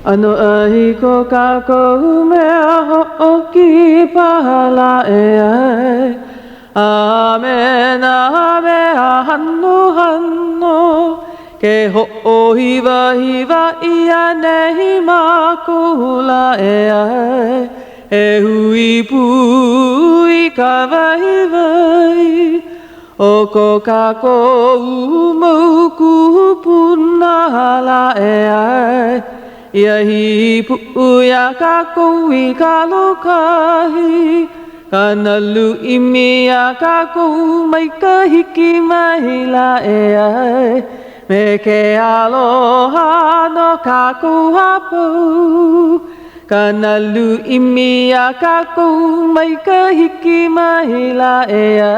ʻAnoʻai ko kākou mea hoʻokipa lā ʻeā A me nā mea hanohano Ke hoʻohiwahiwa ʻia nei mākou lā ʻeā E hui pū i ka waiwai O ko kākou mau kūpuna lā ʻeā Ia hīpuʻu iā kākou i ka lōkahi Ka nalu ʻimi iā kākou mai ka hiki mai lā ʻeā Me ke aloha no kākou a pau Ka nalu ʻimi iā kākou mai ka hiki mai lā ʻeā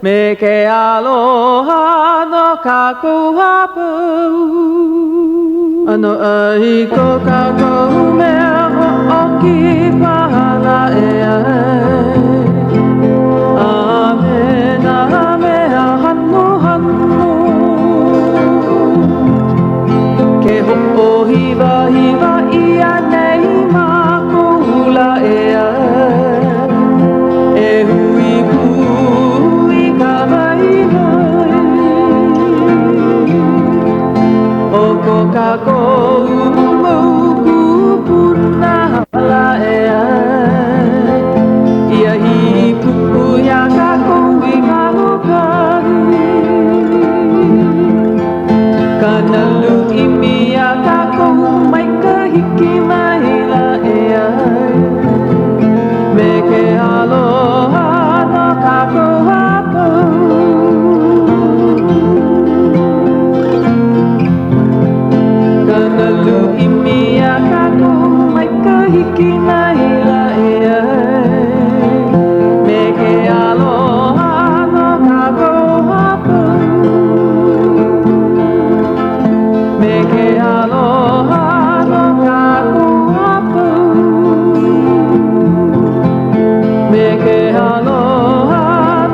Me ke aloha no kākou a pau ʻAnoʻai ko kākou mea hoʻokipa lā ʻeā A me nā mea hanohano Ke hoʻohiwahiwa ʻia nei mākou lā ʻeā E hui pū i ka waiwai O ko kākou mau kūpuna lā ʻeā Ia hīpuʻu iā kākou i ka lōkahi Ka nalu ʻimi iā kākou mai ka hiki mai lā ʻeā Me ke aloha no kākou a pau Ka nalu ʻimi iā kākou mai ka hiki mai lā ʻeā Me ke aloha no kākou a pau Me ke aloha no kākou a pau Me ke aloha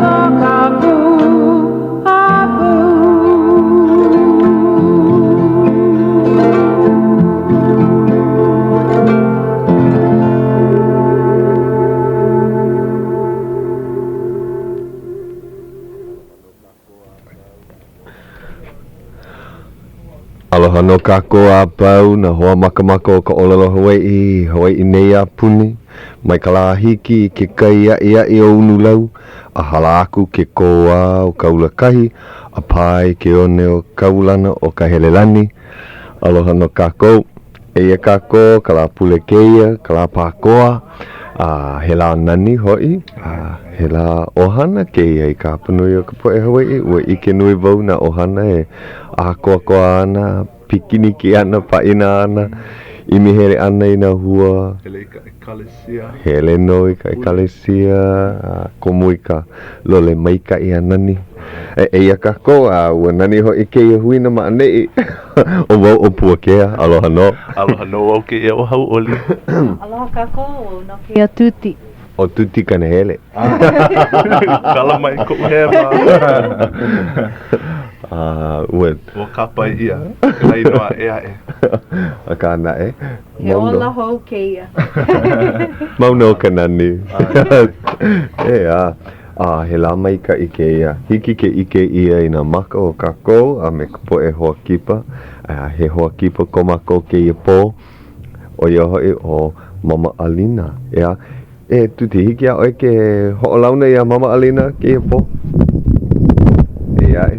no kākou a pau. Aloha nō kākou a pau, nā hoa makamaka o ka ʻōlelo Hawaiʻi, Hawaiʻi nei a puni, mai ka lā hiki i ke kai aʻiaʻi o Unulau, a hala aku ke kōā o Kaulakahi, a pae i ke one o Kaulana o Kahelelani. Aloha nō kākou. Eia kākou, ka lā pule kēia, ka lā pākoa, a he lā nani hoʻi, a he lā ʻohana kēia i ka hapanui o ka poʻe Hawaiʻi. Ua ʻike nui wau nā ʻohana e ʻākoakoa ana, pikiniki ana, pāʻina ana, ʻimi hele ana i nā hua. Hele i ka ʻekalesia. Hele nō i ka ʻekalesia, a komo i ka lole maikaʻi a nani. E, eia kākou, a ua nani hoʻi kēia huina ma ʻaneʻi. ʻO wau ʻo Puakea, aloha nō. Aloha nō wau kēia ʻo Hauʻoli. Aloha kākou, ʻo wau kēia Tuti. ʻO Tuti Kanahele. Kala mai koʻu hewa. A ua. Ua kāpae ʻia kēlā inoa ʻē aʻe. Akā naʻe, He ola hou kēia. Mau nō ka nani. ʻEā. A he lā maikaʻi kēia. Hiki ke ʻike ʻia i nā maka o kākou a me ka poʻe hoa kipa. A he hoa kipa ko mākou kēia pō, ʻo ia hoʻi ʻo Mama Alina. ʻEā? E Tuti, hiki iā ʻoe ke hoʻolauna iā Mama Alina kēia pō? Eia aʻe.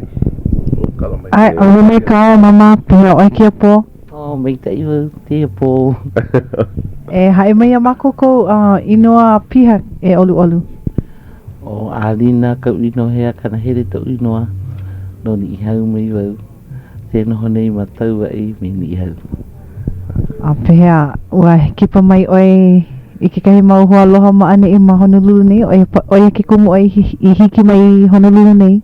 ʻAe, aloha mai kāua Mama, pehea ʻoe kēia pō? Oh, maikaʻi wau kēia pō. E haʻi mai iā mākou kou inoa piha e ʻoluʻolu. ʻO Alina Kauʻinohea Kanahele toʻu inoa, no Niʻihau mai wau. Ke noho nei ma Kauaʻi me Niʻihau. A pehea, ua kipa mai ʻoe i kekahi mau hoaaloha ma ʻaneʻi ma Honolulu nei? ʻO ia ke kumu ʻoe i hiki mai i Honolulu nei?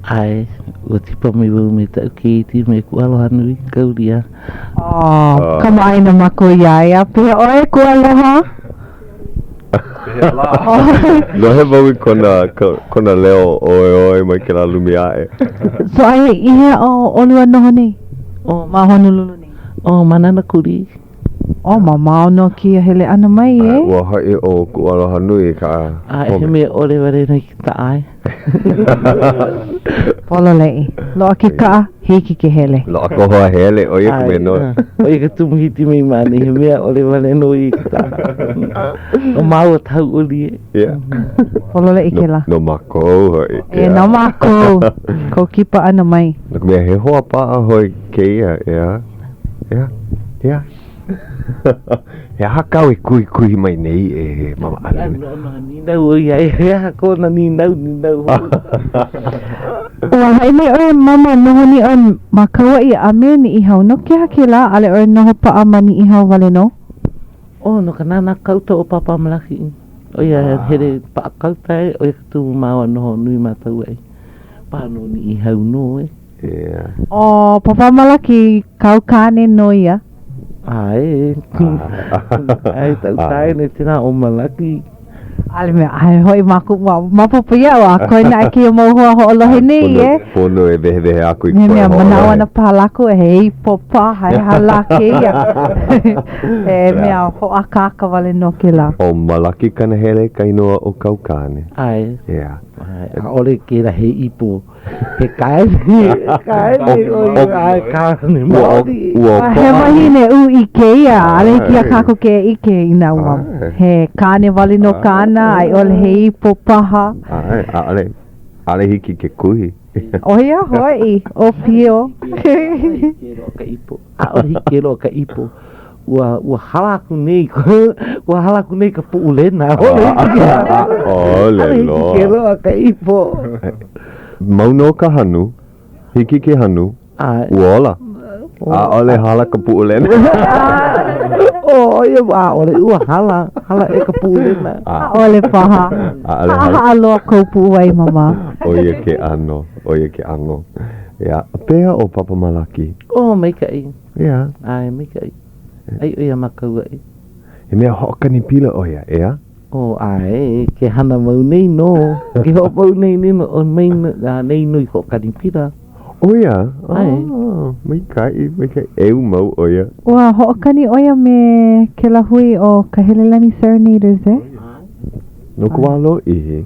ʻAe, ua kipa mai wau me kaʻu keiki me kuʻu aloha nui, Kaulia. Oh, kamaʻāina mākou iā ia. Pehea ʻoe, kuʻu aloha? Pehea lā? Lohe wau i kona, kona leo ʻoēʻoē mai kēlā lumi aʻe. So aia i hea ʻolua noho nei? ʻO ma Honolulu nei? ʻO ma Nānākuli. ʻO, mamao nō kēia hele ʻana mai, e. Ua haʻi ʻo Kuʻualoha nui i ka A he mea ʻole wale nō i ke kaʻa e. Pololei. Loaʻa ke kaʻa, hiki ke hele. Loaʻa ka hoa hele, ʻo ia ka mea nō. ʻO ia ke tumu hiki mai ma ʻaneʻi, he mea ʻole wale nō i ke kaʻa. No māua ka hauʻoli e. Yeah. Pololei kēlā. No mākou hoʻi. E, no mākou. Kou kipa ʻana mai. No ka mea, he hoa paʻa hoʻi kēia, ʻeā? ʻEā? ʻEā? He aha kāu e kuhikuhi mai nei e Mama ʻAlina? Noʻonoʻo nīnau ʻo ia, he aha kona nīnau, nīnau hou. Ua haʻi mai ʻoe, Mama, noho nei ʻoe ma Kauaʻi a me Niʻihau. No ke aha kēlā, ʻaʻole ʻoe noho paʻa ma Niʻihau wale nō? ʻO, no ka nānā kauta o Pāpā Malaki. ʻO ia hele paʻa kauta e, ʻo ia ka tumu māua noho nui ma Kauaʻi. Paha no Niʻihau nō e. Yeah. ʻO Pāpā Malaki kāu kāne nō ia? ʻAe. ʻAe, kaʻu kāne kēlā ʻo Malaki. ʻAʻole mea, ʻae hoʻi mākou, ua maopopo iaʻu a koe naʻe kēia mau hoa hoʻolohe nei, e. Pono e wehewehe aku i ka He poʻe mea hoʻolohe. manaʻo ana paha lākou he ipo paha, he aha lā kēia. He mea hoʻākāka wale nō kēlā. ʻO Malaki Kanahele ka inoa o kāu kāne. ʻAe. Yeah. ʻAe, ʻaʻole kēlā he ipo. He kāne, he kāne ʻo ia, ʻae kāne maoli. Ua A he wahine uʻi kēia, ʻaʻole hiki iā kākou ke ʻike inā ua he kāne wale nō kāna a i ʻole he ipo paha. ʻAe, ʻaʻole, ʻaʻole hiki ke kuhi. ʻO ia hoʻi, ʻōpio. ʻAʻole hiki ke loaʻa ka ipo. ʻAʻole hiki ke loaʻa ka ipo. Ua, ua hala aku nei, ua hala aku nei ka Puʻulena. ʻAʻole loa. Ke loaʻa ka ipo. Mau nō ka hanu, hiki ke hanu, ua ola. ʻAʻole hala ka Puʻulena. ʻO ia, ʻaʻole, ua hala, hala ʻē ka Puʻulena. ʻAʻole paha. ʻAʻole hala. Haʻahaʻa loa kou puʻuwai, Mama. ʻO ia ke ʻano, ʻo ia ke ʻano. Ia, pehea ʻo Papa Malaki? ʻO, maikaʻi. ʻEā. ʻAe, maikaʻi. ʻAi ʻo ia ma Kauaʻi. He mea hoʻokani pila ʻo ia, ʻeā? ʻO, ʻae, ke hana mau nei nō. Ke hoʻopau nei nei nō, ʻo mai nō, nei nō i hoʻokani pila. ʻO ia? ʻAe. Oh, maikaʻi, maikaʻi. ʻEu mau ʻo ia. Ua hoʻokani ʻo ia me kēlā hui ʻo Kahelelani Serenaders, e? No ka wā lōʻihi.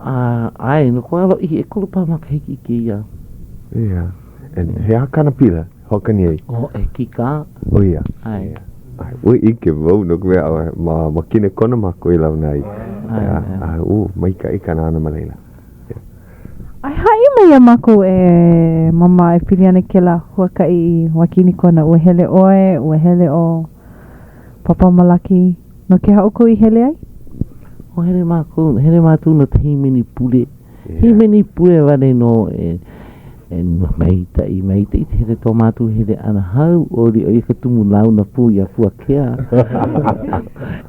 A, ʻae, no ka wā lōʻihi, ʻekolu paha makahiki kēia. ʻEā. And he aha kāna pila? Hoʻokani ai. ʻO, he kīkā. ʻO ia. ʻAe. ʻAe, ua ʻike wau no ka mea, ma, ma Kinekona mākou i launa ai. ʻAe, ʻae. A, ʻū, maikaʻi kāna hana ma laila. ʻAe, haʻi mai iā mākou e Mama e pili ana i kēlā huakaʻi i Wakinekona. Ua hele ʻoe, ua hele ʻo Papa Malaki. No ke aha ʻoukou i hele ai? ʻO hele mākou, hele mātou no ka hīmeni pule. Hīmeni pule wale nō e e maitaʻi, maitaʻi te hele tō mātou hele ʻana hauʻoli ʻo ia ka tumu launa pū iā Puakea.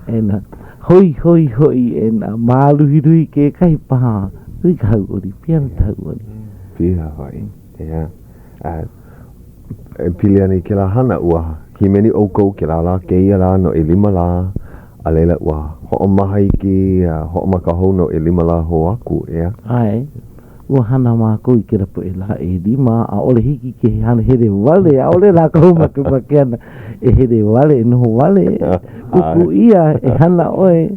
E nā hoihoi hoʻi e nā māluhiluhi kekahi paha nui ka hauʻoli, piha nō ka hauʻoli. Piha hoʻi, ʻeā. A e pili ana i kēlā hana, ua hīmeni ʻoukou kēlā lā kēia lā no ʻelima lā, a laila ua hoʻomaha iki a hoʻomaka hou no ʻelima lā hou aku, ʻeā? ʻAe, ua hana mākou i kēlā poʻe lā ʻelima, ʻaʻole hiki ke hana hele wale, ʻaʻole lākou makemake ana e hele wale, e noho wale, kuku ʻia, e hana ʻoe.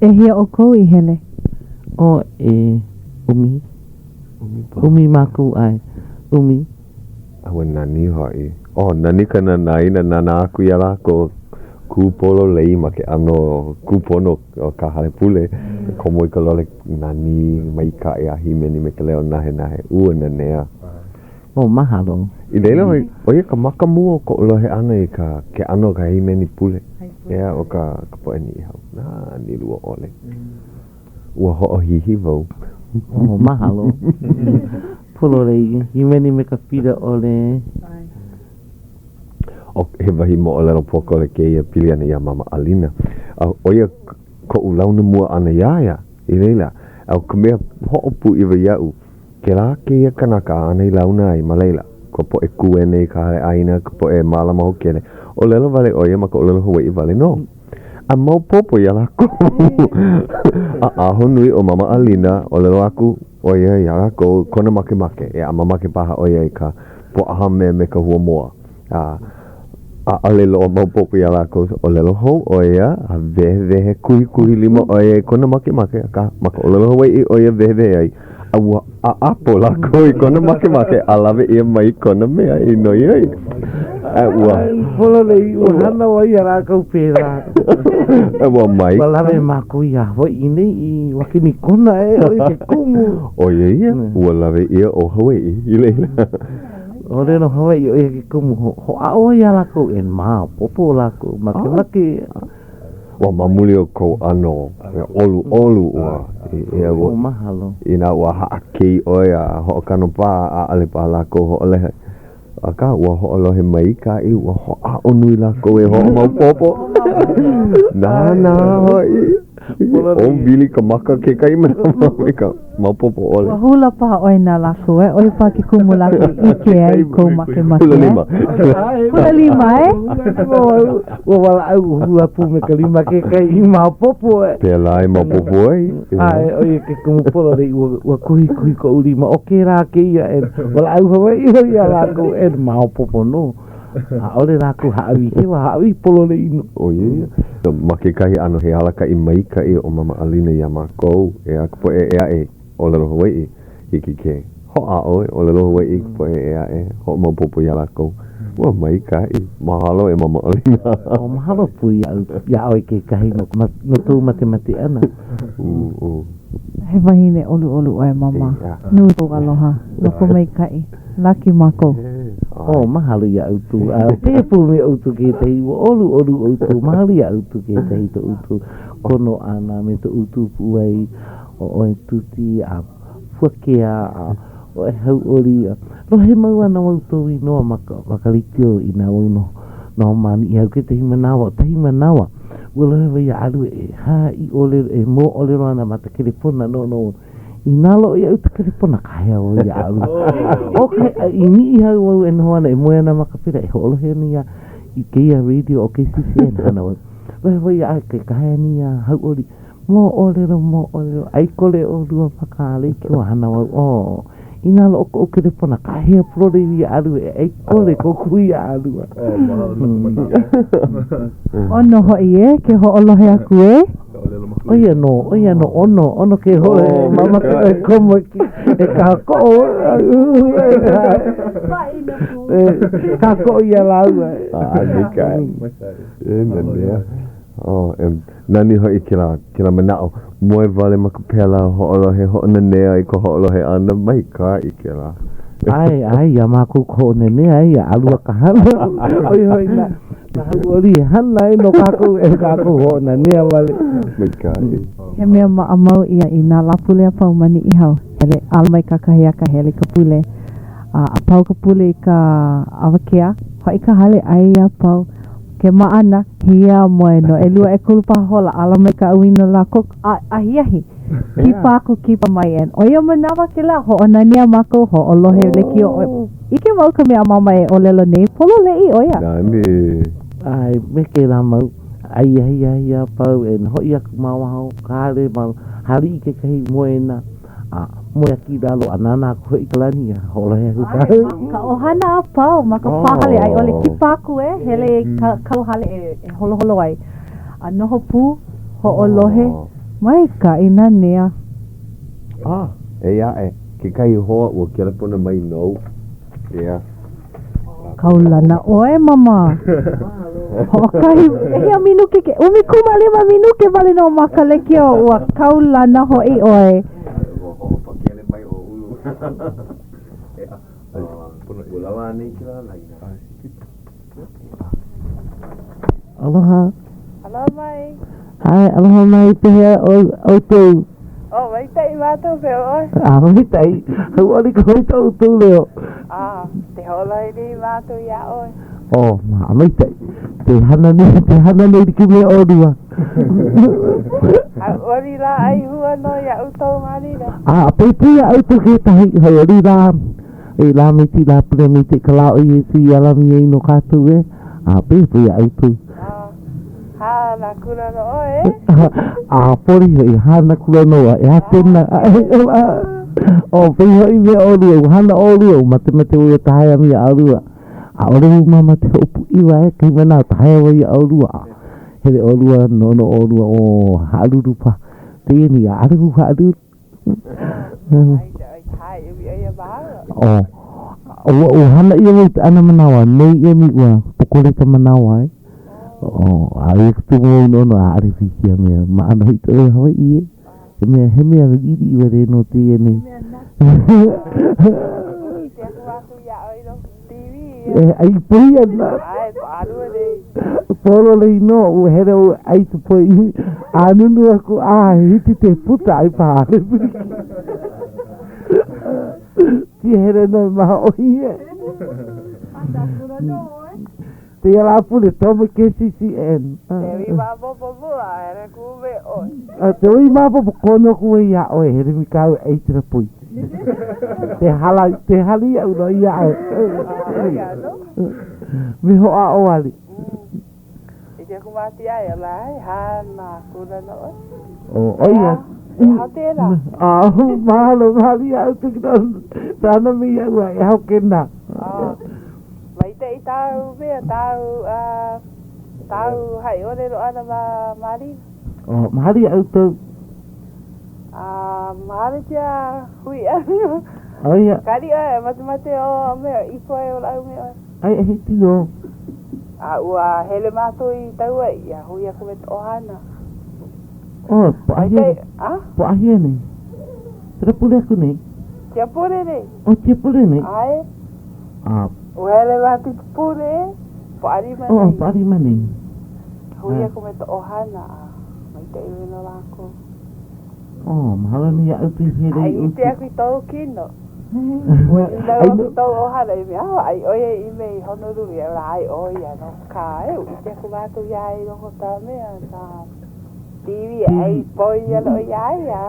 ʻEhia ʻoukou i hele? ʻO, e, ʻumi. ʻUmi mākou, ʻae, ʻumi. A ua nani hoʻi. Oh, nani ka nanaina nānā aku iā lākou kū pololei ma ke ʻano kūpono o ka hale pule. Komo i ka lole nani maikaʻi a hīmeni me ka leo nahenahe. Ua nanea. Oh, mahalo. I laila ʻo ʻo ia ka maka mua o koʻu lohe ʻana i ka ke ʻano o ka hīmeni pule. ʻEā, o ka ka poʻe Niʻihau. Nani lua ʻole. Ua hoʻohihi wau. Oh, mahalo. Pololei, hīmeni me ka pila ʻole. ʻO, he wahi moʻolelo pōkole kēia pili ana iā Mama ʻAlina. A ʻo ia koʻu launa mua ʻana iā ia i laila. A ʻo ka mea hoʻopūʻiwa iaʻu, kēlā kēia kanaka āna i launa ai ma laila, ka poʻe kuene i ka hale ʻaina, ka poʻe mālama hōkele, ʻōlelo wale ʻo ia ma ka ʻōlelo Hawaiʻi wale nō. A maopopo iā lākou. A ahonui ʻo Mama ʻAlina, ʻōlelo aku ʻo ia iā lākou kona makemake, a mamake paha ʻo ia i ka puaʻa hame me ka hua moa. A. ʻAʻole loa maopopo iā lākou, ʻōlelo hou ʻo ia, a wehewehe kuhikuhi lima ʻo ia i kona makemake, akā, ma ka ʻōlelo Hawaiʻi ʻo ia wehewehe ai, a ua ʻaʻapo lākou i kona makemake a lawe ʻia mai kona mea i noi ai. A ua. Pololei, ua hana wau iā lākou pēlā. A ua mai. Ua lawe mākou iā Hawaiʻi nei i Wakinikona e, ʻo ia ke kumu. ʻO ia ia, ua lawe ʻia ʻo Hawaiʻi i laila. ʻŌlelo Hawaiʻi ʻo ia ke kumu hoʻāʻo iā lākou e maopopo lākou makemake. Ua ma muli o kou ʻano ʻoluʻolu ua ʻia ua. Oh, mahalo. Inā ua haʻakei ʻoe a hoʻokano paha, ʻaʻole paha lākou hoʻoleha. Akā, ua hoʻolohe maikaʻi, ua hoʻāʻo nui lākou e hoʻomaopopo. Nānā hoʻi. ʻŌwili ka maka kekahi manawa me ka maopopo ʻole. Ua hula paha ʻoe na lākou, e? ʻO ia paha ke kumu lākou i ʻike ai i kou makemake, Hula lima. Hula lima, e? Ua walaʻau ua hula pū me ka lima kekahi i maopopo, e. Pēlā e maopopo ai. ʻAe, ʻo ia ke kumu pololei, ua, ua kuhikuhi koʻu lima, ʻo kēlā kēia, e walaʻau Hawaiʻi hoʻi iā lākou, e maopopo nō. ʻAʻole lākou hāʻawi hewa, hāʻawi pololei nō. ʻO ia ia. Ma kekahi ʻano he alakaʻi maikaʻi ʻo Mama ʻAlina iā mākou, ʻeā, ka poʻe ʻē aʻe ʻōlelo Hawaiʻi, hiki ke hoʻāʻo e ʻōlelo Hawaiʻi ka poʻe ʻē aʻe, hoʻomaopopo iā lākou. Ua maikaʻi. Mahalo e Mama ʻAlina. O mahalo pū iaʻu, iā ʻoe kekahi no, no kou matemate ʻana. Ū, ū. He wahine ʻoluʻolu ʻoe, Mama. Nui kou aloha. Lokomaikaʻi. Laki mākou. Oh, mahalo iā ʻoukou. A pēia pū me ʻoukou kekahi, ua ʻoluʻolu ʻoukou. Mahalo iā ʻoukou kekahi to ʻoukou kono ʻana me to ʻoukou puʻuwai ʻo ʻoe Tuti a Puakea a ʻoe Hauʻoli. A lohe mau ana wau tou inoa ma ka, ma ka lekiō inā wau noho, noho ma Niʻihau kekahi manawa, ʻokahi manawa, ua lohe wau iā ʻalua e haʻi ʻōlelo, e moʻolelo ana ma ka kelepona, noʻonoʻo wau, I nalo iaʻu ka kelepona kāhea wau iā ʻalua. ʻO ka i Niʻihau wau e noho ana e moe ana ma ka pela e hoʻolohe ana iā i kēia radio ʻo KCCN hana wau. Lohe wau iā ke kāhea nei iā Hauʻoli, Moʻolelo, moʻolelo, ʻai kole ʻolua ma ka lekiō hana wau, ʻō, i nalo o koʻu kelepona kāhea pololei iā ʻalua e ʻai kole kōkua iā ʻalua. Oh, mahalo no ka manaʻo. ʻOno hoʻi e, ke hoʻolohe aku e. ʻO ia nō, ʻo ia nō, ʻono, ʻono ke hoe, mamake ʻoe komo e kākoʻo, e kākoʻo iā lāua. A, maikaʻi. E nanea. Oh, e nani hoʻi kēlā, kēlā manaʻo. Moe wale ma ka pela, hoʻolohe, hoʻonanea i ka hoʻolohe ʻana, maikaʻi kēlā. ʻAe, ʻae, iā mākou ka hoʻonanea, eia, ʻalua ka hana. ʻO ia hoʻi nā, nā hauʻoli e hana ai no kākou, e kākou hoʻonanea wale. Maikaʻi. He mea maʻamau ia i nā Lāpule a pau ma Niʻihau, hele ala mai kakahiaka, hele i ka pule, a a pau ka pule i ka awakea, hoʻi ka hale, ʻai a pau. Ke maʻana, hiamoe nō. ʻElua ʻekolu paha hola, ala mai ka ʻauinalā koko a ahiahi. Kipa aku, kipa mai. And ʻo ia manawa kēlā, hoʻonanea mākou, hoʻolohe lekiō ʻoe. ʻIke mau ka mea a Mama e ʻōlelo nei, pololeʻi ʻo ia. Nani. ʻAe, me kēlā mau ʻai ahiahi a pau e hoʻi aku ma waho o ka hale ma haliʻi kekahi moena. A moe aku i lalo a nānā aku hoʻi i ka lani a hoʻolohe aku ka. ʻAe, ma ka ʻohana a pau, ma ka pā hale a i ʻole kipa aku e hele i ka kauhale e holoholo ai. A noho pū, hoʻolohe, maikaʻi nanea. A, eia aʻe kekahi hoa ua kelepona mai nou. Yeah. Kaulana ʻoe, Mama. Hoʻokahi, ʻehia minuke ke, 15 minuke wale nō ma ka lekiō, ua kaulana hoʻi ʻoe. Ua hoʻopakele mai ʻo Ulu. Ua lawa anei kēlā laina? Aloha. Aloha mai. ʻAe, aloha mai, pehea ʻoukou? Oh, maikaʻi mākou, pehea ʻoe? A, maikaʻi. Hauʻoli ka hoi to ʻoukou leo. A, ke hoʻolohe nei mākou iā ʻoe. Oh, ma, maikaʻi. Ke hana nei, ke hana nei like me ʻolua. Hauʻoli lā ʻai hua nō iā ʻoukou malina. A, pēpē iā ʻoukou kekahi, hauʻoli lā. E lā me ti lā pule me te ka lā o Iesū i alami ai no kākou e. A, pēpē iā ʻoukou. A, Hana kula nō ʻoe, e? A poli hoʻi, hana kula nō a e Atena. ʻO pehea hoʻi me ʻolua, ua hana ʻolua, ua matemate ʻoe e ka hae a me ʻalua. ʻAʻole wau mamate hoʻopuʻi. ʻiwa e kahi manawa tahaea wau iā ʻolua a hele ʻolua noʻonoʻo ʻolua ʻo haʻalulu paha kēia nei ʻaʻole wau haʻalulu. ʻO, ua, ua hana ʻia wau i ka ʻana manawa, nei ʻia mi ua pokole ka manawa e. ʻO, a ʻo ia ka tumu wau noʻonoʻo ʻaʻole hiki ia mea, ma ʻano hoʻi ka Hawaiʻi e. He mea, he mea liʻiliʻi wale nō kēia nei. E ʻai poi ana. Pololei nō, ua hele ʻoe ʻai ka poi. ʻĀnunu aku, a hiki ke puka ai paha ʻaʻole piliki. Tia hele nō e mahaʻoi e. Tēia lā pule, toma KCCN. Te ui maopopo mua, hele kū me ʻoe. A te ui maopopo kono aku ai iā ʻoe, hele mi kāu e ʻai tela poi. Te hala, te hali iaʻu no ia ʻoe. Me hoʻāʻo wale. I ke kumāti ai, ala ai, hana akula nō ʻoe. ʻO, ʻo ia. E hao tēlā. A, mahalo, mahalo iā ʻoukou ke nānā mai iaʻu a e hao kēnā. Maitaʻi tāu mea, tāu, tāu haʻiʻōlelo ʻana ma Malina. Oh, mahalo iā ʻoukou. A, mahalo tia hui ʻana. ʻO ia. Kali ʻoe, matemate o mea, ipo e o lau me ʻoe. Ai, e hiki o. A ua hele mākou i Kauaʻi, a hui aku me ka ʻohana. Oh, poʻahia. A? Poʻahia nei. Tera pule aku nei. Tia pule nei. Oh, tia pule nei. ʻAe. A. Ua hele mākou i ka pule, Poʻalima nei. Oh, Poʻalima nei. Hui aku me ka ʻohana, a maikaʻi wale nō lākou. Oh, mahalo nui iaʻu ke hele i uka. A ʻike aku i tou kino. Ua nīnau aku tou ʻohana i mea, ai ʻo ia i mea i Honolulu, ia ʻola, ai ʻo ia no ka e, ua ʻike aku mākou iā ia i loko o ka mea, ka TV, ai poi ana ʻo ia iā ia.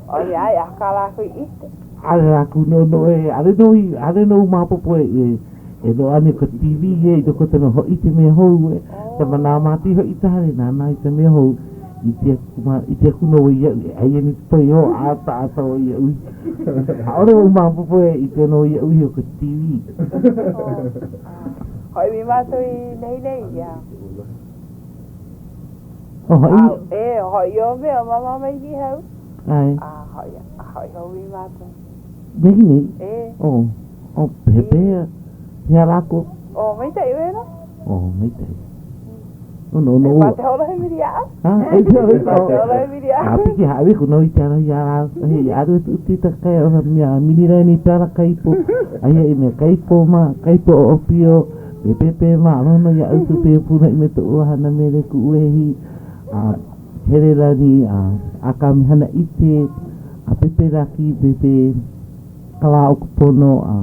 ʻO ia ai, a kā lākou i ʻike. ʻAʻole lākou noʻonoʻo e, ʻaʻole nō i, ʻaʻole nō maopopo e, e, e loaʻa nei ka TV e i loko o ka mea hoʻi i ka mea hou e. Ka manā māti hoʻi ka hale nānā i ka mea hou. I te aku ma, i te aku nō wau iaʻu e ʻai ana i ka poi o a taʻata wau iaʻu iho. ʻAʻole wau maopopo e ʻike nō iaʻu iho ka TV. Hoʻi mi mātou i nehinei, ia. O hoʻi. A, e, hoʻi o mea, mama mai Niʻihau. ʻAe. A hoʻi, hoʻi hou mi mātou. Nehinei? E. O, o, he pehea, pehea lākou? O, maikaʻi ʻoe no? O, maikaʻi. O, no, no. E pate holo he miri aʻa? Ha? E te holo Pate holo he miri aʻa. A piki haʻawi ku no i te ara i a rā. He i aru tu ti ta kai o mea mini rei ni tara kaipo. Aia i mea kaipo ma, kaipo o opio, me pepe ma, aloha no ia au tu pe puna i me to ua hana mele ku uehi. A hele lani, a aka me hana ite, a pepe laki, pepe kala o ka pono, a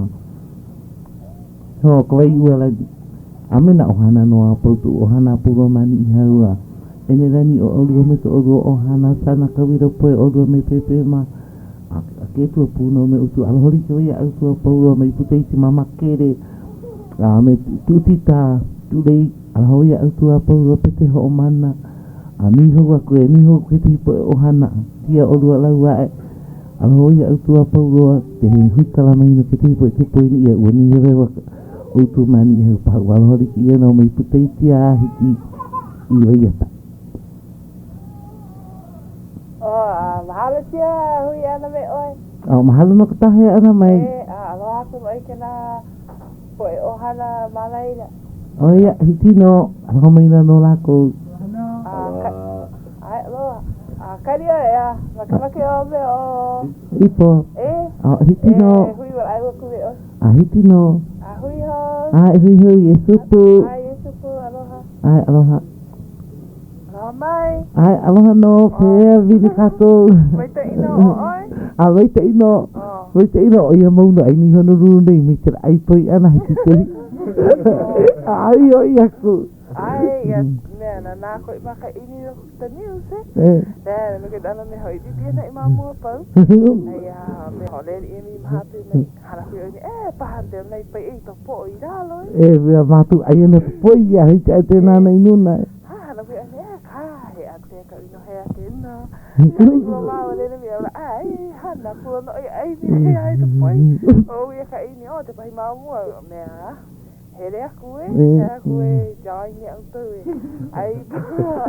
ho ka wai ua lani. A me nā ʻohana nō a pau kuʻu ʻohana a pau loa ma Niʻihau a ʻEnelani ʻo ʻolua me ko ʻolua ʻohana sana Kawelo poe ʻolua me Pēpē mā a a ke Akua pū nō me ʻoukou aloha like ʻoe iā ʻoukou a pau loa mai Puteiti Mamakele a me Tuʻutita Tuʻulei aloha ʻoe iā ʻoukou a pau loa Pete Hoʻomana a nui hou aku e nui hou aku kekahi poʻe ʻohana tia ʻolua lau aʻe aloha ʻoe iā ʻoukou a pau loa te huikala mai no kekahi poʻe ke poina ʻia ua nui hewahewa ʻoukou ma Niʻihau paha ua aloha like ʻia nō mai Puteiti a hiki i Waiata. Oh, a mahalo tia hui ʻana me ʻoe. Oh, mahalo no ka tahea ʻana mai. E, a aloha aku nō i kēlā poʻe ʻohana ma laila. ʻO ia, hiki nō, aloha maila nō lākou. A, ka, ʻae, aloha. A kali ʻoe, ʻeā, makemake ʻoe me ʻo. Ipo. E. A hiki nō. E hui wale aku me ʻoe. A hiki nō. A hui hou. A e hui hou, e supu. ʻAe, e supu, aloha. ʻAe, aloha. Aloha mai. ʻAe, aloha nō, pehea wili kākou. Maikaʻi nō ʻo ʻoe. A maikaʻi nō. Maikaʻi nō, ʻo ia mau nō ʻai nei Honolulu nei me ke ʻai poi ʻana he kikohi. ʻAʻai ʻoi aku. ʻAe, ia mea na nā koʻi ma ka ʻini no the news, eh? Eh. Ne, me ke dana me hoi bibi ana i ma mua pau. Ai a me ho le i mi mahape mai hana hui ʻoi ni, eh, paha te nei pai i to poʻo i lalo, eh. E, mea mātou ʻai ana ka poi ia hei te te nāna i nuna, eh. Ha, hana hui ʻoi ni, eh, ka, he a te ka ino he a te na. Hana kua mā o lele mi aula, ai, hana kua no i ai mi he ai to poi. O ia ka ʻini, o te pahi ma mua, mea. Hele aku e, hele aku e, join ia ʻoukou e. ʻAi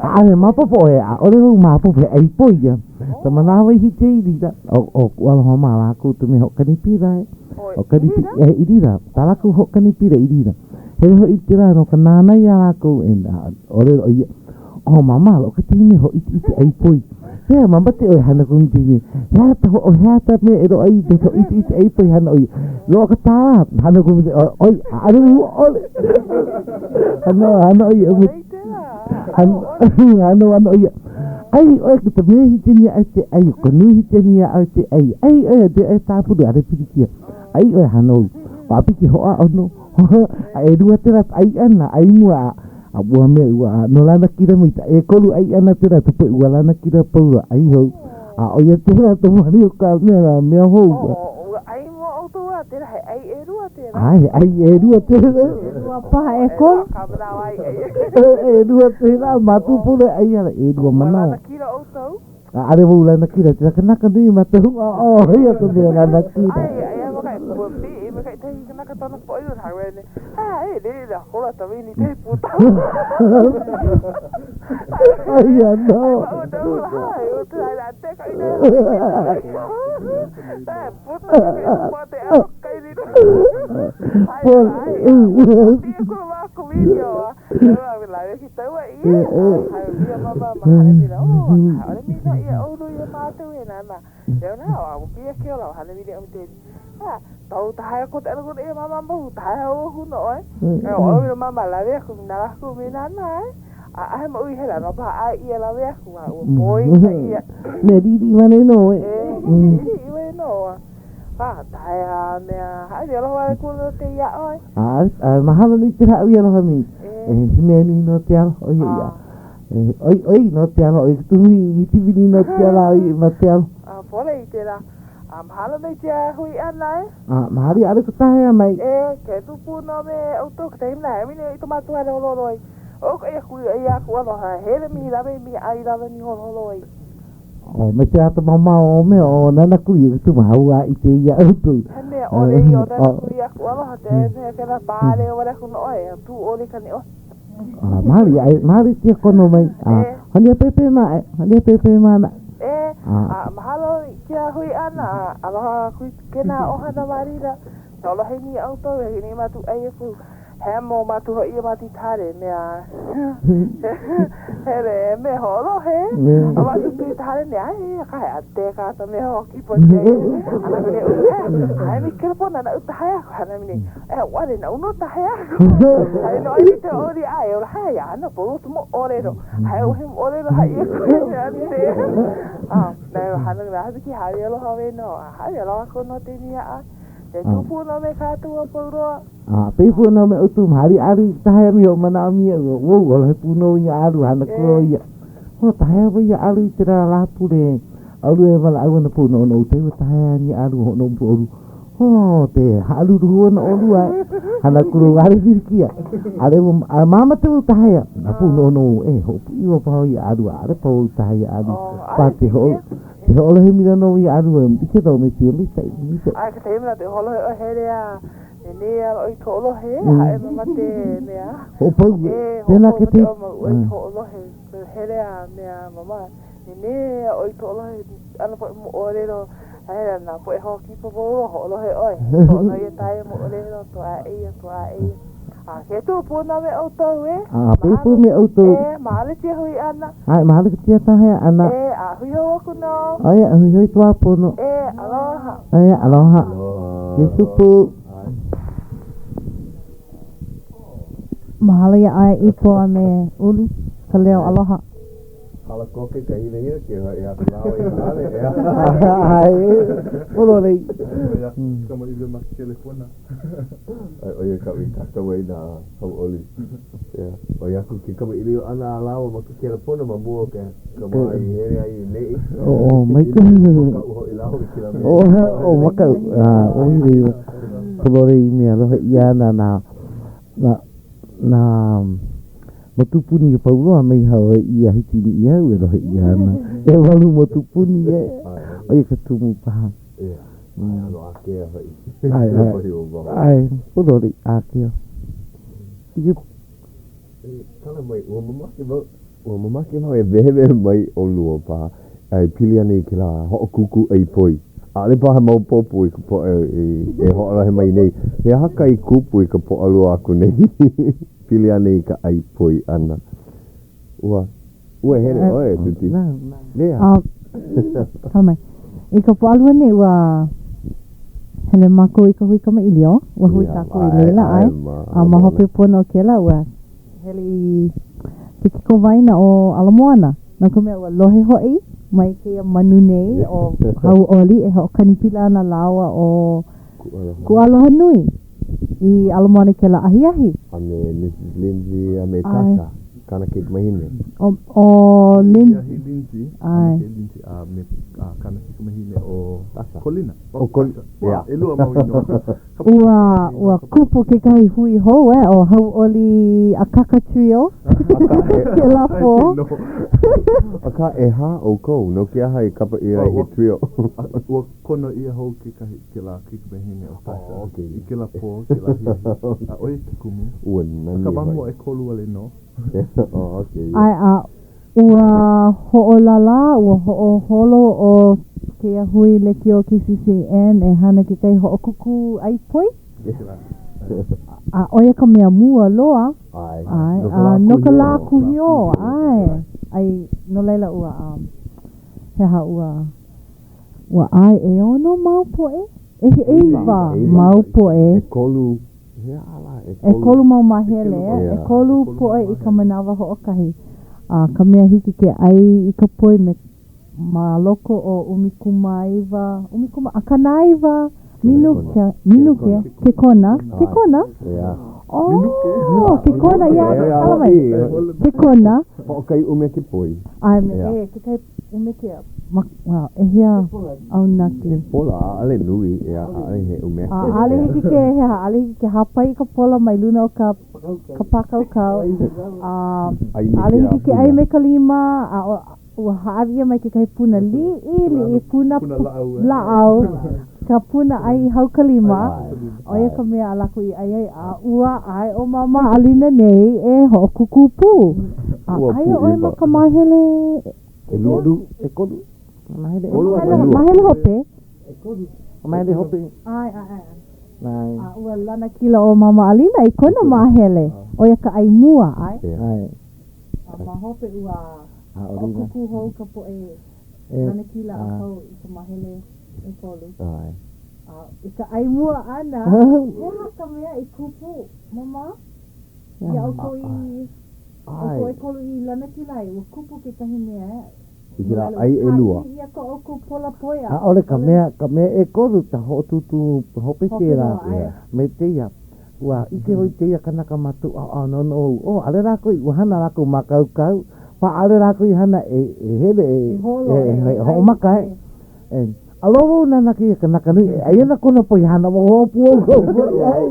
ʻAʻole maopopo ʻoe, ʻaʻole wau maopopo he ʻai poi ia. Ka manawa i hiki ai i lila, ʻo, ʻo kuʻu aloha mā lākou te mea hoʻokani pila e. Hoʻokani pi, e, i lila, tā lākou hoʻokani pila i lila. Hele hoʻi i tēlā no ka nānā iā lākou e, a, ʻōlelo ʻo ia, ʻO mama, loʻo ka teime hoʻoʻiteʻite ʻai poi. Hea mama te ʻoe hana kung teime. Hea ta ho, hea ta mea e loaʻa i te hoʻoʻiteʻite ʻai poi hana ʻo ia. Loaʻa ka tālā, hana kung teime, ʻoi, ʻaʻole ua ʻole. Hana, hana ʻo ia, hana, hana, hana ʻo ia. ʻAi ʻoe ka te mea hitini ai te ʻai, ka nui hitini ai te ʻai. ʻAi ʻoe te ʻai tāpulu, ʻaʻole pilikia. ʻAi ʻoe hana ou. ʻApiki hoʻāʻo nō. A ʻelua tela ʻai ʻana, ʻai mua a, a ua mea ua no lanakila mai ta ʻekolu ʻai ʻana tela to poʻe ua lanakila pau loa ʻai hou. A ʻo ia tela to mani o ka mea nā mea hou. Oh, ua ʻai mua ʻoukou a tela he ʻai ʻelua tela. ʻAe, he ʻai ʻelua tela. ʻElua paha ʻekolu. Ka manawa ai ʻai. ʻElua tela, mātū polo e ʻai ana ʻelua Ua manawa. lanakila ʻoukou? ʻAʻole wau lanakila, tela kanaka nui mātou, a ʻo ia ka mea lanakila. Ai, ai a makai ua pi i makai tahi kanaka tona po i ha wene. Ha e le la kola ta wini te puta. Aia nō. Ai ma o no ha o te ai la te ka ina. Ta puta ki po te a kai ni. Ai ai. Ti ko ma ko video. Mea liʻiliʻi wale nō e. A mahalo nui te haʻawi aloha mi. E he mea nui no te aloha ʻo ia ia. E ʻoiʻoi no te aloha ʻo ia ka tuhi i tiwini no te ala ʻo ia ma te aloha. A pole i tēlā. A mahalo nui te hui ʻana e. A mahalo ʻaʻole ko tahea mai. E ke tupu no me ʻoutou ka tahi mea e mine i to mātou hale holoholo ai. O ka ia kui ia ku aloha hele mihi lawe mihi ʻai lawe mihi holoholo ai. O me te ata mamao o mea o nana kui e kutu mahau a i te ia autu. He mea ʻole ia o nana kui aku aloha te mea kena pāle o wale aku no ʻoe, a tū ʻole ka ne ʻoe. A mahali ai, mahali tia kono mai. A honi a pepe ma e, honi a pepe ma na. E, a mahalo i kia hui ʻana, a aloha kui kena ʻohana Marina, ka aloha ni ʻoukou, he ni matu ʻai aku. He mo matu hoʻi ia mati tare mea hele me hoʻolohe a matu pi tare ne ai ka he ate ka ta me ho ki po te ana mine u he ai mi kelepona na uta hai aku hana mine e wale na uno ta hai aku ai no ai te ori ai ora hai ana po tu mo orero hai o him orero hai e ku ne ate a na hana na ha ki hai aloha we no hai aloha ko no te ni a te tupu no me ka tua pauroa. A pei pū no me utu mahali alu i tahe mi o mana mi o wo o he pū no ia alu hana ko ia. Ho tahe wa ia alu i te rā la pule. Alu e wala au na pū no no te wa tahe ni alu ho no pu oru. Ho te halu ru na oru a hana kuro ale pilikia. Ale a mama te wa tahe na pū no no e ho pu iwa pa ia alu ale pa o tahe alu. Pa te ho te ho le mi no ia alu e ike do me te mi te mi te. Ai ka te mea te holo he o here a E nē ala ʻoi toʻolohe, haʻe mama te mea. Hoʻopau, E, tēnā ke hoʻopau te. mate mau ʻoi toʻolohe, hele a mea mama. E nē ʻoi toʻolohe, ana poʻe moʻolelo, aia nā poʻe hoʻokipa polo, hoʻolohe ʻoe. Hoʻonoia e tae moʻolelo, to a eia, to a eia. A ke tū pū nā me ʻoutou, e. A pē pū me ʻoutou. E, mahalo tia hui ʻana. ʻAe, mahalo ka tia tahea ʻana. E, a hui hou aku nō. ʻAe, a hui hou i tua pono. E, aloha. ʻAe, aloha. Aloha. Ke supu. Mahalo iā ʻoe Ipo a me Ulu, ka leo aloha. Hala koke ka hilahila ke haʻi aku lāua i ka hale, ʻeā. ʻAe, pololei. ʻO ia kamaʻilio ma ke kelepona. ʻAe, ʻo ia kaʻu i kākau ai nā hauʻoli. ʻEā, ʻoi aku ke kamaʻilio ʻana a lāua ma ke kelepona ma mua o ke ka wā i hele ai i neʻi. ʻO, maikaʻi. Makaʻu hoʻi lāua i kēlā mea. ʻO, makaʻu, a, ʻo ia, pololei i mea lohe ʻia ana nā, nā, nā motupuni a pau loa mai Hawaiʻi a hiki i Niʻihau e lohe ʻia ana. ʻEwalu motupuni e, ʻo ia ka tumu paha. ʻEā, ʻae, ʻano ākea hoʻi. ʻAe, ʻae, ʻae, pololei ākea. E kala mai, ua mamake wau, ua mamake wau e wehewehe mai ʻolua paha e pili ana i kēlā hoʻokūkū ʻai poi. ʻAʻole paha maopopo i ka poʻe e hoʻolohe mai nei, he aha ka i kupu i ka Pōʻalua aku nei pili ana i ka ʻai poi ʻana. Ua, ua hele ʻoe, Tuti. Lea. Kala mai. I ka Pōʻalua nei, ua hele mākou i ka hui kamaʻilio. Ua hui kākou i laila, ʻae. A ma hope pono o kēlā, ua hele i ke kikowaena ʻo Ala Moana. No ka mea, ua lohe hoʻi mai kēia manu nei ʻo Hauʻoli e hoʻokani pila ana lāua ʻo Kuʻualoha Nui i Ala Moana i kēlā ahiahi. A me Mrs. Lindsay a me Tasha, kāna kaikamahine. ʻO, ʻo Lin-. Ahi Lindsay, a me Lindsay, a me kāna kaikamahine ʻo Tasha. Kolina. ʻO Kolina, yeah. ʻElua mau inoa. Ua, ua kupu kekahi hui hou, eh, ʻo Hauʻoli Akaka Trio, kēlā pō. Akā, ʻehā ʻoukou, no ke aha i kapa ʻia ai he trio? Ua kono ʻia hou kekahi, kēlā kaikamahine ʻo Tasha. Oh, okay. I kēlā pō, kēlā ahiahi. A ʻo ia ke kumu. Ua nani Akā, ma mua ʻekolu wale nō. Oh, okay. ʻAe, a ua hoʻolālā, ua hoʻoholo ʻo kēia hui lekiō KCCN e hana kekahi hoʻokūkū ʻai poi. A ʻo ia ka mea mua loa. ʻAe. ʻAe, a no ka lā kūhiō, ʻae. ʻAe, no laila ua, he aha, ua. Ua ʻae ʻeono mau poʻe? E he ʻeiwa mau poʻe. ʻEkolu, he aha lā, ʻekolu. ʻEkolu mau māhele, ʻekolu poʻe i ka manawa hoʻokahi. A ka mea hiki ke ʻai i ka poi me ma loko o 19, ʻumikūmā, a 90 minuke, minuke, kekona, kekona? Oh, kekona, ia, kala mai. Kekona. Hoʻokahi ʻumeke poi. ʻAe, me, e, kekahi ʻumeke, ma, well, ʻehia ʻaunake? He pola, ʻaʻole nui, ʻeā, ʻaʻole he ʻumeke. A ʻaʻole hiki ke, he aha, ʻaʻole hiki ke hāpai i ka pola mai luna o ka, ka pākaukau, a ʻaʻole hiki ke ʻai me ka lima, a ua hāʻawi ʻia mai kekahi puna liʻiliʻi, puna lāʻau, ka puna ʻai haukalima, ʻo ia ka mea a lākou i ʻai ai, a ua ʻae ʻo Māmā Alina nei e hoʻokūkū pū. A aia ʻoe ma ka māhele ʻelua, ʻekolu, māhele ʻelua, māhele hope. ʻEkolu, māhele hope. ʻAe, ʻae, ʻae. A ua lanakila ʻo Māmā Alina i kona māhele, ʻo ia ka ʻai mua, ʻae? ʻAe. A ma hope ua hoʻokūkū hou ka poʻe lanakila a pau i ka māhele ʻekolu. ʻAe. A i ka ʻai mua ʻana, he aha ka mea i kupu, Māmā? Iā ʻoukou i, ʻoukou ʻekolu i lanakila ai, ua kupu kekahi mea, e? I kēlā ʻai ʻelua. Kāʻili ʻia ko ʻoukou pola poi a. ʻAʻole ka mea, ka mea ʻekolu, ka hoʻotūtū hope kēlā me kēia. Ua ʻike hoʻi kēia kanaka ma kou ʻaoʻao noʻonoʻo au, oh, ʻaʻole lākou i, ua hana lākou mākaukau, paha ʻaʻole lākou i hana e, e hele, e, e, e hoʻomaka, e. E, aloha wau nānā kēia kanaka nui, e ʻai ana kona poi hana, ua hoʻopu ʻoukou poi ʻai.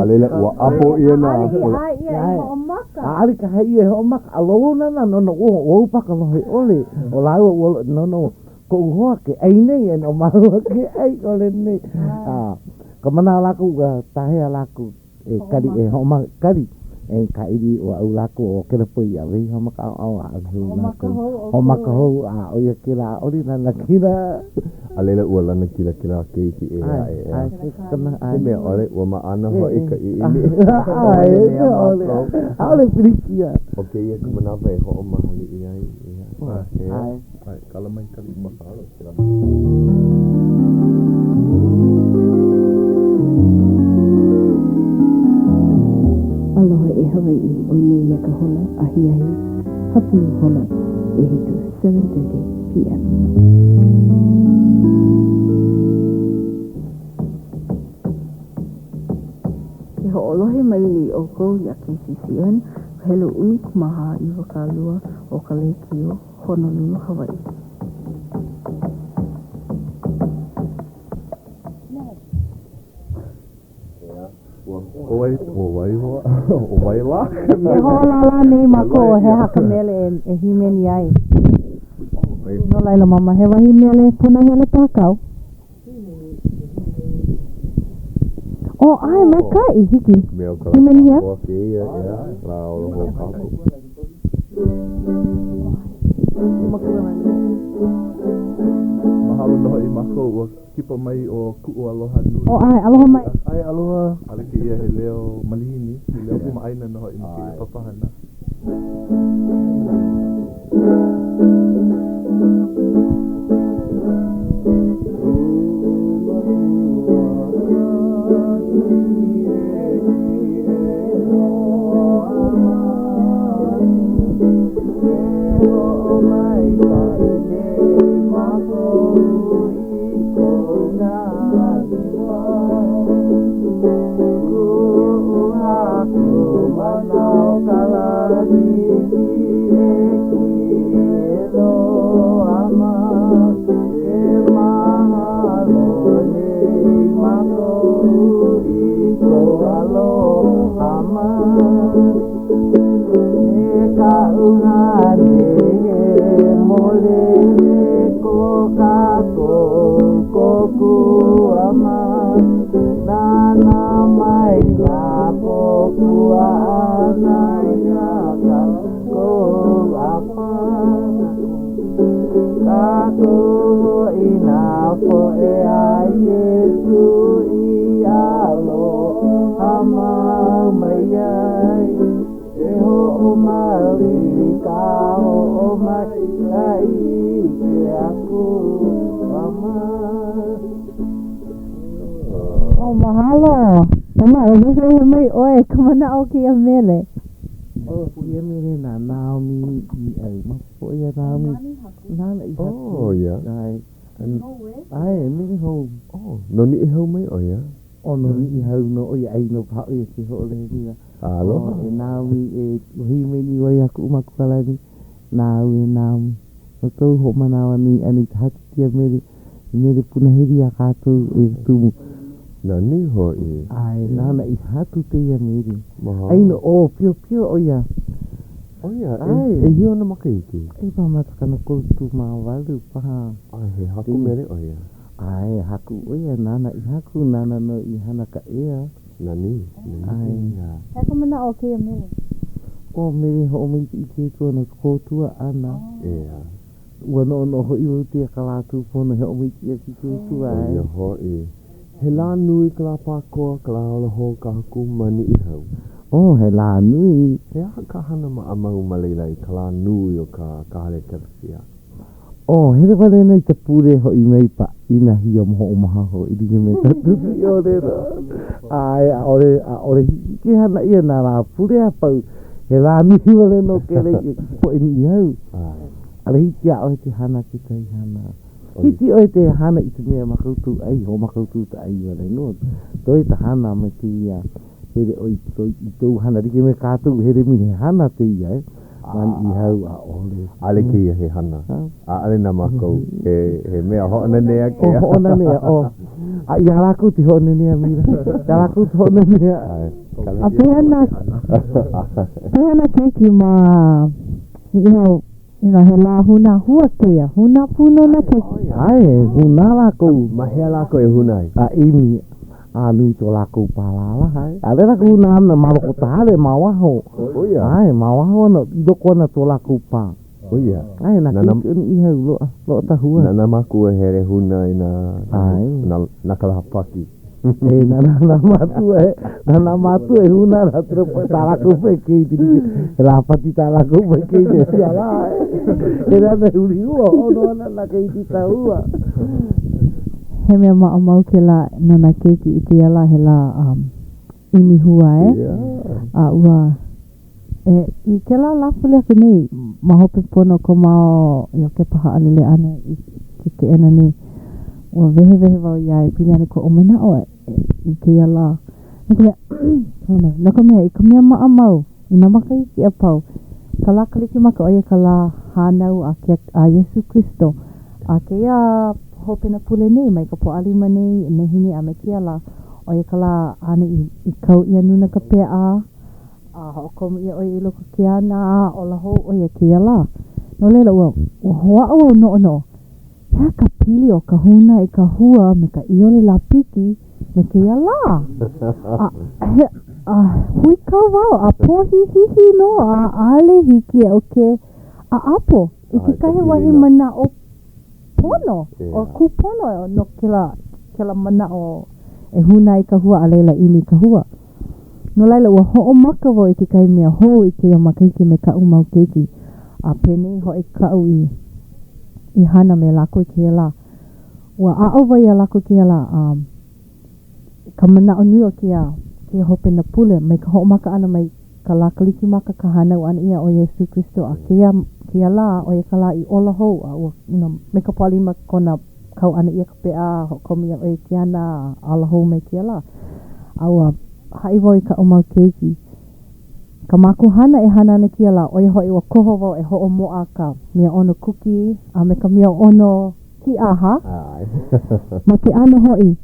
A laila, ua ʻapo ʻia nā pola. ʻAʻole i ka hai ʻia e hoʻomaka. ʻAʻole ka hai ʻia e hoʻomaka. Aloha wau nānā, noʻonoʻo, oh, ʻo au paha ka lohe ʻole, ʻo lāua ua, noʻonoʻo, koʻu hoa ke ʻai nei, e no māua ke ʻai ʻole nei. A, ka manaʻo lākou, ua tahea lākou e kali, e hoʻomaka, kali, e kāʻili ua ʻau lākou ʻo kēlā poi i ʻawe iho ma ka ʻaoʻao a ʻawe hou lākou. Hoʻomaka hou, a ʻo ia kēlā, ʻaʻole lanakila. A laila ua lanakila kēlā keiki ʻē aʻe, ʻeā. He mea ʻole, ua maʻana hoʻi ka ʻiʻini. ʻAe, he mea ʻole. ʻAʻole pilikia. ʻO kēia ka manawa e hoʻomahaliʻi ai, ʻeā. ʻAe. ʻAe, kala mai ka lima. Aloha e Hawaiʻi, ʻo nēia ka hola ahiahi hapulu hola ʻehiku, 7:30 PM. Ke hoʻolohe mai nei ʻoukou iā KCCN, ka helu 14 22 o ka lēkiō Honolulu, Hawaii. ʻO wai, ʻo wai hoa, ʻo wai lā? Ke hoʻolālā nei mākou he aha ka mele e hīmeni ai. No laila, Mama, he wahi mele punahele paha kāu? Oh, ʻae, maikaʻi, hiki. Mea o ka lā Hīmeni hea? pākoa kēia, ʻeā, lā ola hou kākou. Mahalo nō hoʻi mākou ua kipa mai ʻo kuʻu aloha nui. Oh, ʻae, aloha mai. ʻAe, aloha. ʻAʻole kēia he leo malihini, he leo kamaʻāina nō hoʻi no kēia papahana. Oh, mahalo. Mama, e wehewehe mai ʻoe ka manaʻo o kēia mele. Oh, kēia mele na Naomi i au. Maopopo iā Naomi. Nāna i haku. Oh, ia. ʻAe. ʻAe, mele hou. Oh, no Niʻihau mai ʻo ia? Oh, no Niʻihau nō ʻo ia ʻai nō paha ʻo ia ke hoʻolohe mila. Aloha. Oh, e Naomi, e hīmeni ʻoe iā kuʻu makualani. Nāu e Naomi. No kou hoʻomanawanui ʻana i ka haku kēia mele, he mele punahele iā kākou e tumu. Nani hoʻi. ʻAe, nāna i haku kēia mele. Mahalo. ʻAi nō, ʻo piopio ʻo ia. ʻO ia, ʻAe. e ʻehia ona makahiki? ʻAe paha 38 paha. ʻAe, he haku mele ʻo ia. ʻAe, haku ʻo ia, nāna i haku, nāna nō i hana ka ea. Nani, nani ʻAe. kēia. He aha ka manaʻo o kēia mele? ʻO mele hoʻomaikaʻi ke Akua no ka kōkua ʻana. ʻEā. Ua noʻonoʻo hoʻi wau tē ka lā kūpono he hoʻomaikaʻi aku i ke Akua, ʻO ʻae. ia hoʻi. He lā nui ka lā pākoa, ka lā ola hou ka haku ma Niʻihau. Oh, he lā nui. He aha ka hana maʻamau ma laila i ka lā nui o ka ka hale ʻekalesia? Oh, hele wale nō i ka pule hoʻi mai pāʻina hiamoe hoʻomaha hoʻi like me ka tusi ʻōlelo. ʻAe, ʻaʻole, ʻaʻole hiki ke hana ʻia nā lā pule a pau. He lā nui wale nō kēlā i ka poʻe Niʻihau. ʻAe. ʻAʻole hiki iā ʻoe ke hana kekahi hana. Hiki ʻoe te hana i ka mea mākaukau ʻai, hoʻomākaukau ka ʻai wale nō. Toe ka hana me kēia hele ʻoe i kou hana like me kākou hele mai he hana kēia e. Ma Niʻihau, ʻaʻole. ʻAʻole kēia he hana. ʻAʻole na mākou. He, he mea hoʻonanea kēia. Oh, hoʻonanea, oh. A iā lākou te hoʻonanea, Mira. Iā lākou te hoʻonanea. ʻAe. A pehea nā, pehea nā keiki ma Niʻihau, you know, he lā hūnā hua kēia. Hūnā pū nō nā keiki. ʻAe, hūnā lākou. Ma hea lākou e hūnā ai? A ʻimi. A nui to lākou pālālā, ʻae. ʻAʻole lākou hūnā ana ma loko o ka hale, ma waho. ʻO ia. ʻAe, ma waho ana, i loko ana to lākou pā. ʻO ia. ʻAe, nā keiki o Niʻihau, loaʻa, loaʻa ka hua. Na nā mākua hele hūnā i nā, ʻAe. nā, nā Kalahapaki. E, na nā mākua e, na nā mākua e hūnā ana tā lākou poʻe keiki like, he lāpati tā lākou poʻe keiki e ia lā, e. Hele ana e huli hua, ʻono ana nā keiki i ka hua. He mea maʻamau kēlā no nā keiki i kēia lā he lā ʻimi hua e. A ua e i kēlā lāpule aku nei ma hope pono ko māua Iokepa haʻalele ʻana i ke keʻena nei, ua wehewehe wau iā ia e pili ana i koʻu manaʻo i kēia lā. No ka mea, no ka mea, i ka mea maʻamau i nā makahiki a pau, ka lā Kalikimaka ʻo ia ka lā hānau a ke a Iesū Kristo. A kēia hopena pule nei, mai ka Pōʻalima nei, nehinei a me kēia lā, ʻo ia ka lā āna i, i kau ʻia nuna ka peʻa, a hoʻokomo ʻia ʻo ia i loko ke ana, a ola hou ʻo ia kēia lā. No laila, ua, ua hoʻāʻo au noʻonoʻo, he aha ka pili o ka hūnā i ka hua me ka ʻiole lāpiki? me kēia lā. A he a huikau wau a pōhihihi nō a ʻaʻole hiki iaʻu ke ʻaʻapo i kekahi wahi manaʻo pono, o kūpono no kēlā kēlā manaʻo e hūnā i ka hua a laila ʻimi i ka hua. No laila, ua hoʻomaka wau i kekahi mea hou i kēia makahiki me kaʻu mau keiki, a penei hoʻi kaʻu i i hana me lākou i kēia lā. Ua aʻo wau iā lākou i kēia lā, a ka manaʻo nui o kēia kēia hopena pule, mai ka hoʻomaka ʻana mai ka lā Kalikimaka ka hānau ʻana ʻia o Iesū Kristo, a kēia kēia lā, ʻo ia ka lā i ola hou, a ua, you know, me ka Pōʻalima kona kau ʻana ʻia ka peʻa, hoʻokomo ʻia ʻo ia i ke ana, a ala hou mai kēia lā. A ua haʻi wau i kaʻu mau keiki, ka mākou hana e hana ana kēia lā, ʻo ia hoʻi ua koho wau e hoʻomoʻa ka mea ʻono kuki a me ka mea ʻono kīʻaha. Ma ke ʻano hoʻi,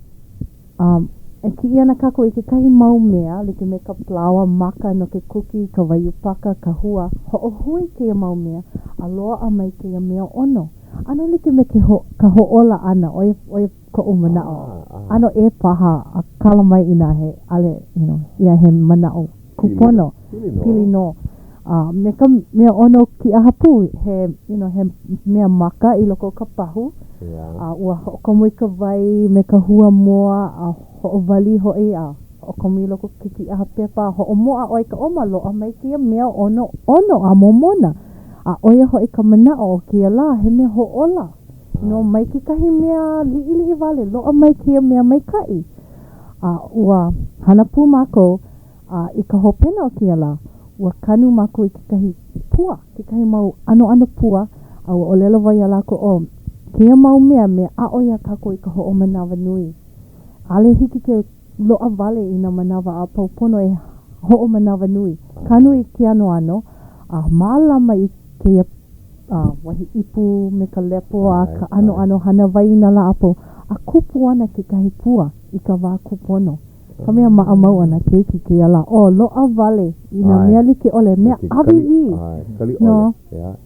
um, e kiʻi ana kākou i kekahi mau mea, like me ka palaoa maka no ke kuki, ka waiū paka, ka hua, hoʻohui kēia mau mea, a loaʻa mai kēia mea ʻono. ʻAno like me ke ho, ka hoʻōla ʻana, ʻo ia, ʻo ia koʻu manaʻo. ʻAno ʻē paha a kala mai inā he ʻale, you know, ia he manaʻo kūpono. Pili nō. A me ka mea ʻono kīʻaha pū, he, you know, he mea maka i loko o ka pahu. A ua hoʻokomo i ka wai me ka hua moa a hoʻowali hoʻi a hoʻokomo i loko o ke kīʻaha pepa a hoʻomoʻa ʻoe i ka ʻoma, loaʻa mai kēia mea ʻono ʻono a momona. A ʻo ia hoʻi ka manaʻo o kēia lā, he mea hoʻōla nō mai kekahi mea liʻiliʻi wale, loaʻa mai kēia mea maikaʻi. A ua hana pū mākou, a i ka hopena o kēia lā, ua kanu mākou i kekahi pua, kekahi mau ʻanoʻano pua, a ua ʻōlelo wau iā lākou, ʻo kēia mau mea, mea aʻo iā kākou i ka hoʻomanawanui. ʻAʻole hiki ke loaʻa wale i nā manawa a pau pono e hoʻomanawanui. Kanu i ke anoano a mālama i kēia wahi ipu me ka lepo a ka ʻanoʻano hana wai i nā lā a pau, a kupu ana kekahi pua i ka wā kūpono. Ka mea maʻamau a nā keiki kēia lā, oh, loaʻa wale i nā mea like ʻole, mea ʻāwīwī. Nō.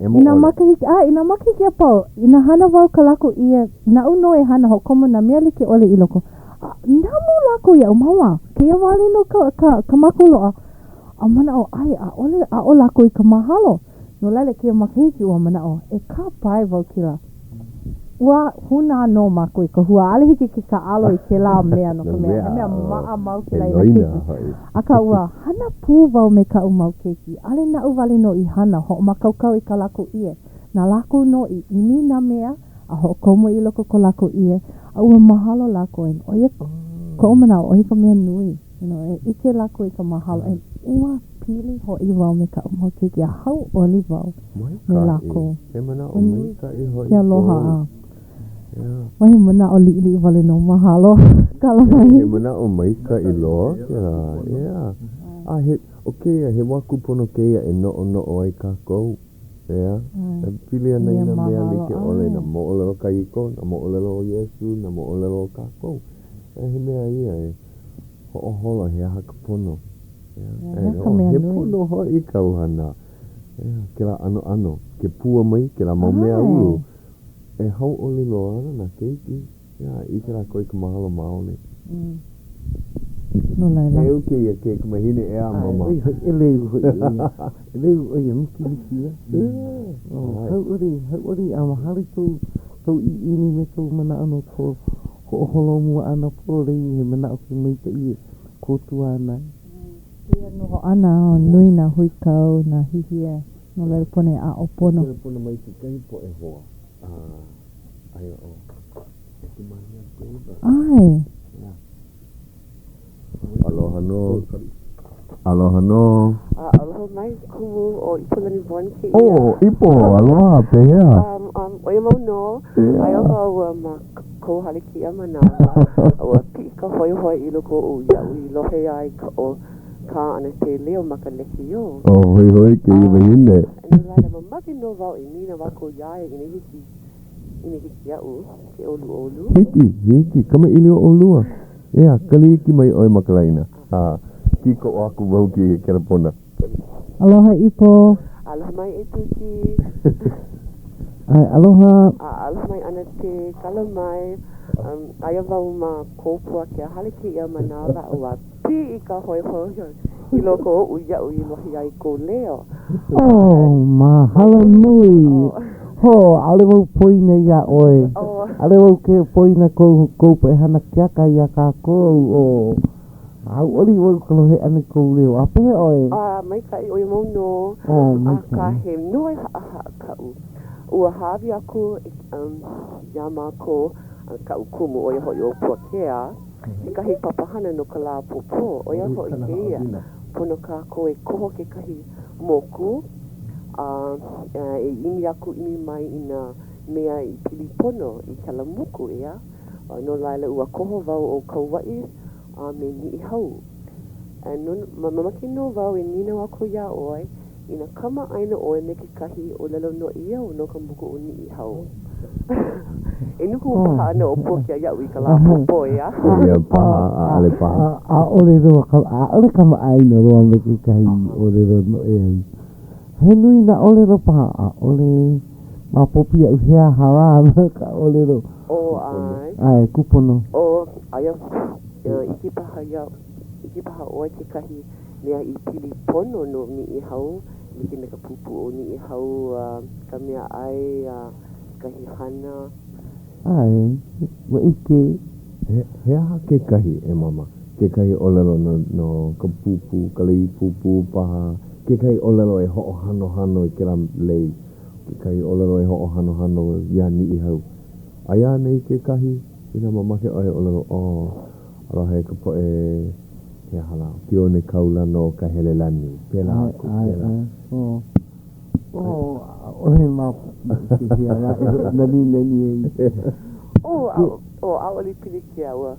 I nā makahiki, ʻae, i nā makahiki a pau, inā hana wau kā lākou ʻie, naʻu nō e hana hoʻokomo nā mea like ʻole i loko. A namu lākou iaʻu, Mama, kēia wale nō ka, ka, ka mākou loaʻa. A manaʻo, ʻae, ʻaʻole aʻo lākou i ka mahalo. No laila, kēia makahiki ua manaʻo, e kāpae wau kēlā. Ua hūnā nō mākou i ka hua, ʻaʻole hiki ke kāʻalo i kēlā mea no ka mea, he mea maʻamau kēlā i nā keiki. Akā ua hana pū wau me kaʻu mau keiki, ʻaʻole naʻu wale nō i hana, hoʻomākaukau i kā lākou ʻie. Na lākou nō i ʻimi i nā mea a hoʻokomo i loko o ko lākou ʻie, a ua mahalo lākou. And ʻo ia koʻu manaʻo, ʻo ia ka mea nui, you know, e ʻike lākou i ka mahalo. And ua pili hoʻi wau me kaʻu mau keiki a hauʻoli wau me lākou. He manaʻo maikaʻi hoʻi Ke aloha a wahi manaʻo liʻiliʻi wale nō. Mahalo. Kala mai. He manaʻo maikaʻi loa kēlā, yeah. A he, ʻo kēia, he wā kūpono kēia e noʻonoʻo ai kākou, yeah. E pili ana i nā mea like ʻole, nā moʻolelo kahiko, nā moʻolelo o Iesū, nā moʻolelo o kākou. He mea ia e hoʻoholo he aha ka pono. Yeah. He pono hoʻi kāu hana. ʻEā, kēlā ʻanoʻano, ke pua mai kēlā mau mea ulu, e hauʻoli loa ana nā keiki, ʻeā, ʻike lākou i ka mahalo maoli. No laila. ʻEu kēia keikumahine, ʻeā, mama. ʻAe, ʻoi ʻeleu hoʻi ʻo ia. ʻEleu ʻo ia, mikimiki ia. Hauʻoli, hauʻoli a mahalo i kou, kou ʻiʻini me kou manaʻo no ko hoʻoholomua ʻana pololei he manaʻo keu maikaʻi e kōkua ana ai. Kēia noho ʻana, nui nā huikau, nā hihia, no laila pono e aʻo pono. Kelepona mai kekahi poʻe hoa, a aia ʻo Kumahia Silva. ʻAe. Yeah. Aloha nō. Aloha nō. Aloha mai kumu ʻo Ipolani Vaughn kēia. Oh, Ipo, aloha, pehea? Um, um, ʻo ia mau nō. Yeah. Aia wau ma kou hale kēia manawa, ua piʻi ka hoihoi i loko oʻu iaʻu i lohe ai ka ʻo kā ʻAnakē leo ma ka lekiō. Oh, hoihoi kēia wahine. No laila, mamake nō wau e nīnau aku iā ia inā hiki, inā hiki iaʻu ke ʻoluʻolu. Hiki, hiki, kamaʻilio ʻolua. ʻEā, kali iki mai ʻoe ma ka laina. A, kīkoʻo aku wau kēia kelepona. Aloha Ipo. Aloha mai e Tuki. ʻAe, aloha. A, aloha mai ʻAnakē, kala mai. Aia wau ma Kōpuakea Hale kēia manawa ua piʻi ka hoihoi i loko oʻu iaʻu i lohe ai kou leo. Oh, mahalo nui. Ho, ʻaʻole wau poina iā ʻoe. ʻAʻole wau ke poina kou, kou poʻe hana keaka iā kākou. Oh, hauʻoli wau i ka lohe ʻana i kou leo. A pehea ʻoe? A, maikaʻi, ʻoia mau nō. Oh, maikaʻi. Akā, he noi haʻahaʻa kaʻu. Ua hāʻawi aku iā mākou kaʻu kumu, ʻo ia hoʻi ʻo Puakea, kekahi papahana no ka lā ʻapōpō, ʻo ia hoʻi kēia, pono kākou e koho kekahi moku a e ʻimi aku ʻimi mai i nā mea i pili pono i kēlā moku, ʻeā? No laila, ua koho wau ʻo Kauaʻi a me Niʻihau. Mamake nō wau e nīnau aku iā ʻoe Inā kamaʻāina ʻoe me kekahi ʻōlelo noʻeau no ka moku o Niʻihau. E nuku paha ana ʻo Puakea iaʻu i ka lā ʻapōpō, ʻeā? ʻEā paha, ʻaʻole paha. ʻAʻole loa, ʻaʻole kamaʻāina loa me kekahi ʻōlelo noʻeau. He nui nā ʻōlelo paha, ʻaʻole maopopo iaʻu he aha lā ka ʻōlelo. ʻO, ʻae. ʻAe, kūpono. ʻO, aia, ʻike paha ia, ʻike paha ʻoe kekahi mea i pili pono no Niʻihau, like me ka pūpū o Niʻihau, ka mea ʻai, a kekahi hana. ʻAe, ua ʻike. He aha kekahi, e Mama, kekahi ʻōlelo no, no ka pūpū, ka lei pūpū paha, kekahi ʻōlelo e hoʻohanohano i kēlā lei, kekahi ʻōlelo e hoʻohanohano iā Niʻihau. Aia anei kekahi, inā mamake ʻoe e ʻōlelo, oh, Aloha e ka poʻe he aha lā, ke one kaulana o Kahelelani, pēlā aku, pēlā. ʻAe, ʻae, ʻae, ʻaʻole maopopo pehea lā e hoʻonaninani ai. Oh, ʻaʻole pilikia ua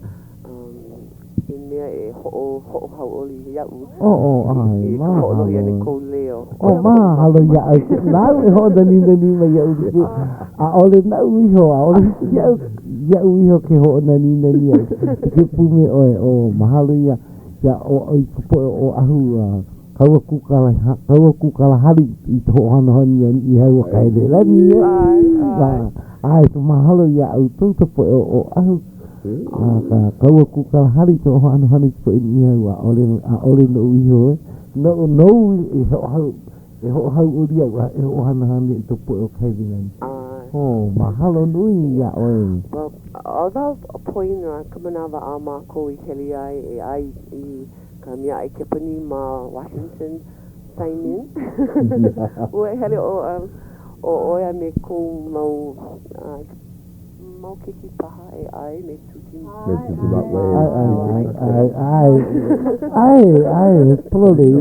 i mea e hoʻohauʻoli iaʻu i ka hoʻolohe ʻana i kou leo. Oh, mahalo iaʻu, nāu e hoʻonaninani mai iaʻu. ʻAʻole naʻu iho, ʻaʻole hiki iaʻu, iaʻu iho ke hoʻonaninani aʻe. Like pū me ʻoe, oh, mahalo ia, iā ʻo, i ka poʻe o Oʻahu, a Kauakūkala, Kauakūkalahale i hoʻohanohano iā Niʻihau a Kahelelani, e. ʻAe, ʻae, mahalo iā ʻoukou ka poʻe o Oʻahu, a ka Kauakūkalahale i hoʻohanohano i ka poʻe Niʻihau, ʻaʻole, ʻaʻole noʻu iho, e. Noʻu, nou i hoʻohau, E hoʻohauʻoli au a e hoʻohanohano i ka poʻe o Kahelelani. Oh, mahalo nui iā ʻoe. Well, ʻo wau poina ka manawa a mākou i hele ai e ʻai i ka meaʻai Kepanī ma Washington Sign In. Ua hele ʻo ʻo ʻoe a me kou mau mau keiki paha e ʻai me Tuti. Me Tuti Maui. ʻAe, ʻae, ʻae, ʻae, ʻae, pololei.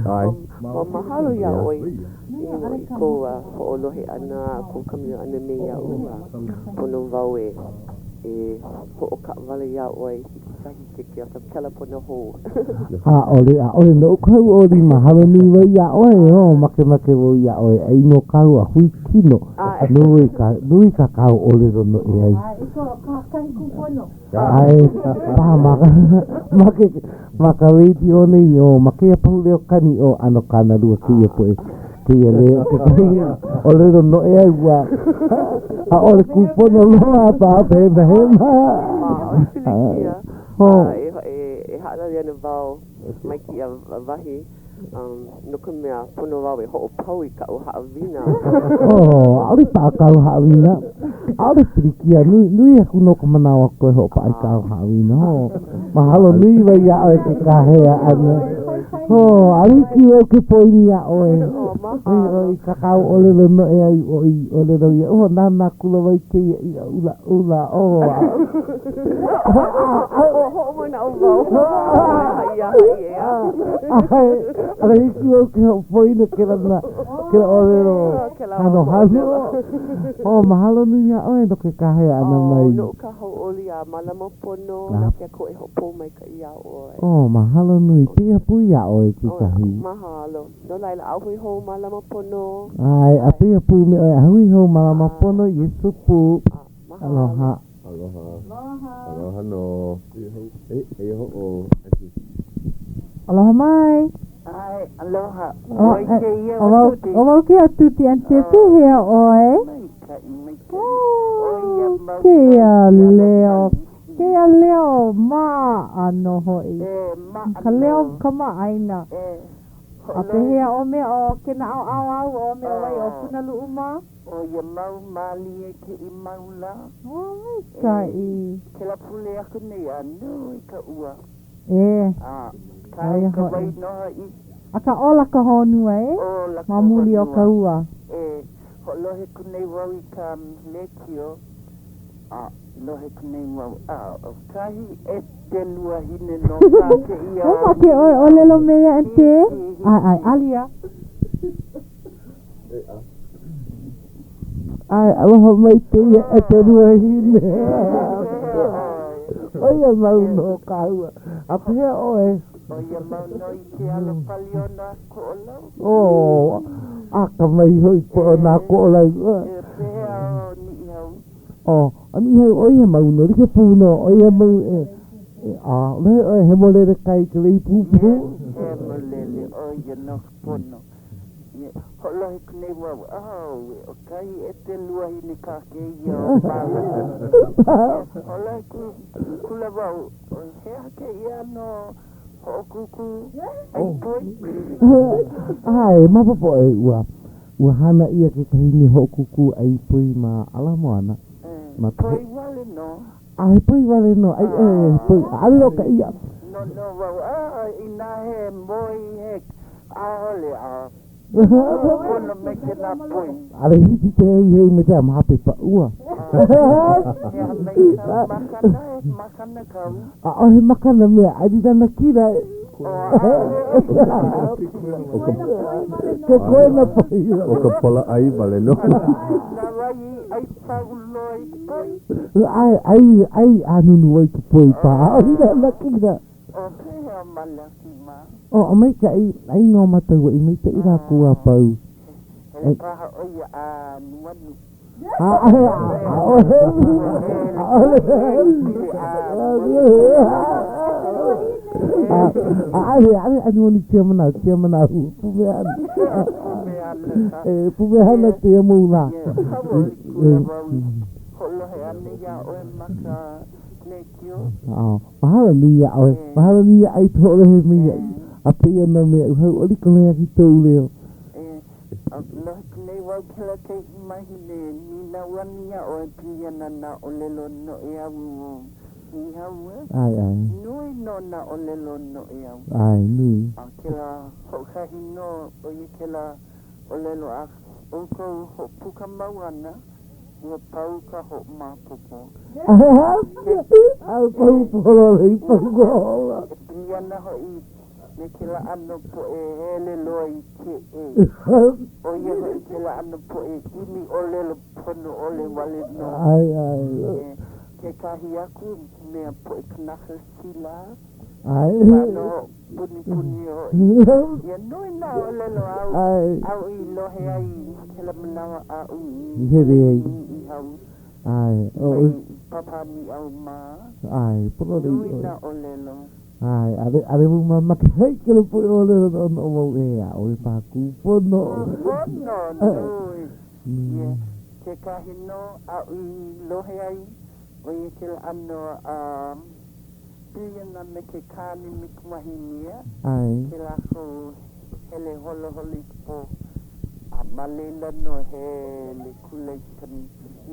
ʻAe. Well, mahalo iā ʻoe i kou hoʻolohe ʻana a kou kamaliʻi ʻana me iaʻu a pono wau e e hoʻokaʻawale iā ʻoe i kekahi ke kelepona hou. ʻAʻole, ʻaʻole noʻu ka hauʻoli, mahalo nui wau iā ʻoe, oh, makemake wau iā ʻoe, ʻai nō kāua hui kino, nui ka, nui kā kāua ʻōlelo noʻeau. ʻAe, paha ma, ma ke, ma ka radio nei, oh, ma kēia pahu leo kani, oh, ʻano kānalua kēia poʻe, kēia leo, kekahi ʻōlelo noʻeau ua, ʻaʻole kūpono loa, paha hemahema. ʻAʻole pilikia. Oh. E, e haʻalele ana wau mai kēia wahi, no ka mea, pono wau e hoʻopau i kaʻu haʻawina. Oh, ʻaʻole paʻa kāu haʻawina. ʻAʻole pilikia. Nui, nui aku nō ka manawa koe hoʻopaʻa i kāu haʻawina. Oh, mahalo nui wau iā ʻoe ke kāhea ʻana. Oh, ʻaʻole hiki wau ke poini iā ʻoe. Oh, mahalo. I kā kāu ʻōlelo noʻeau i ʻōlelo iaʻu, oh, nānā akula wau i kēia iʻa ʻulaʻula. Oh, Hoʻomanaʻo wau. Haʻi iā haʻi, ʻeā. ʻAe, ʻaʻole hiki wau ke hoʻopoina kēlā mea, kēlā ʻōlelo hanohano. Oh, mahalo nui iā ʻoe no ke kāhea ʻana mai. Oh, noʻu ka hauʻoli a mālama pono na ke Akua e hoʻopōmaikaʻi iā ʻoe. Oh, mahalo nui. Pēia pū iā ʻoe kekahi. Oh, mahalo. No laila, a hui hou mālama pono. ʻAe, a pēia pū me ʻoe, a hui hou mālama pono, Iesū pū. Aloha. Aloha. Aloha nō. Eia hou ʻo Aunty. Aloha mai. ʻAe, aloha. ʻOe kēia ʻo Tuti. ʻO wau kēia ʻo Tuti Aunty. Pehea ʻoe? Maikaʻi, maikaʻi. ʻO ia. Kēia leo, kēia leo maʻa nō hoʻi. Ka leo kamaʻāina. A pehea ʻo mea o kēnā ʻaoʻao āu ʻo mea wai ʻo Punaluʻu mā? ʻO ia mau mālie kēia mau lā. Ua maikaʻi. Kēlā pule aku nei a nui ka ua. E. A kahe ka wai nō hoʻi. Akā ola ka honua e. Ola ka Ma muli o ka ua. E hoʻolohe aku nei wau i ka lēkiō, a lohe aku nei wau, a ʻo kahi ʻete luahine nō kā kēia O make ʻoe ʻōlelo me ia ʻente? ʻAe, ʻae, alia. ʻAe, aloha mai kēia ʻete luahine. ʻO ia mau nō kāua. A pehea ʻoe? ʻO ia mau nō i ke alo pali o nā Koʻolau. Oh, akamai hoʻi poʻe o nā Koʻolau. E, pehea ʻo Niʻihau? Oh, ʻo Niʻihau, ʻo ia mau nō, like pū nō, ʻo ia mau e, e, a, lohe ʻoe, hemolele kai ka lei pūpū. E, hemolele, ʻo ia nō ka pono. Hoʻolohe aku nei wau, Auē, ʻo kahi ʻete luahine kā kēia o māua. Hoʻolohe akula wau, he aha kēia ʻano hoʻokūkū ʻai poi? ʻAe, maopopo ʻoe, ua, ua hana ʻia kekahi mea hoʻokūkū ʻai poi ma Ala Moana. Ma Poi wale nō. A he poi wale nō, ʻai ʻoe, he poi, ʻaʻole nō ka iʻa. Noʻonoʻo wau, a inā he moi, he ʻaʻole, a pono me kēlā poi. ʻAʻole hiki ke heihei me te ma hape paʻua. He aha mai kau makana, he makana kau. ʻAʻohe makana mea ʻai lanakila. Ke koena poi. ʻO ka pala ʻai wale nō. Na wai i ʻai pau loa i ka poi? ʻAe, ʻai, ʻai ʻānunu wau i ka poi paha. ʻAʻohe lanakila. ʻO pehea Malaki mā? ʻO maikaʻi, ʻai nō ma Kauaʻi, maikaʻi lākou a pau. Hele paha ʻo ia ʻānuanu. ʻAʻohe, ʻaʻohe, ʻaʻole. ʻAʻohe, ʻaʻole ʻanuanu kēia manawa, kēia manawa ua pumehana. E pumehana kēia mau lā. Hoʻolohe ana iā ʻoe ma ka lēkiō. Mahalo nui iā ʻoe. Mahalo nui iā ʻoe i ka hoʻolohe mai iaʻu. A pēia nō mea hauʻoli ka lohe aku i kou leo. A lohe aku nei wau kēlā keiki mahine e nīnau ana iā ʻoe pili ana nā ʻōlelo noʻeau o Niʻihau e. ʻAe, ʻae. Nui nō nā ʻōlelo noʻeau. ʻAe, nui. A kēlā hoʻokahi nō ʻo ia kēlā ʻōlelo a ʻoukou hoʻopuka mau ana, ua pau ka hoʻomaopopo. A pau pololei, pau ka hola. E pili ana hoʻi Me kēlā ʻano poʻe hele loa i ke ʻe. ʻO ia hoʻi kēlā ʻano poʻe ʻimi ʻōlelo pono ʻole wale nō. ʻAe, ʻae. Kekahi aku mea poʻe kanaka sila. ʻAe. ʻAno punipuni hoʻi. Ia nui nā ʻōlelo āu, āu i lohe ai i kēlā manawa aʻu i hele ai. Niʻihau. ʻAe. Mai Papa Niʻihau mā. ʻAe, pololei ʻoe. Nui nā ʻōlelo. ʻAe, ʻaʻole, ʻaʻole wau mamake i kēlā poʻe ʻōlelo noʻonoʻo wau ē, ʻaʻole paha kūpono. Kūpono, nui. Yeah. Kekahi nō aʻu i lohe ai, ʻo ia kēlā ʻano a pili ana me ke kāne me ka wahine, ʻAe. Ke lākou hele holoholo i ka pō, a ma laila nō hele kula i ka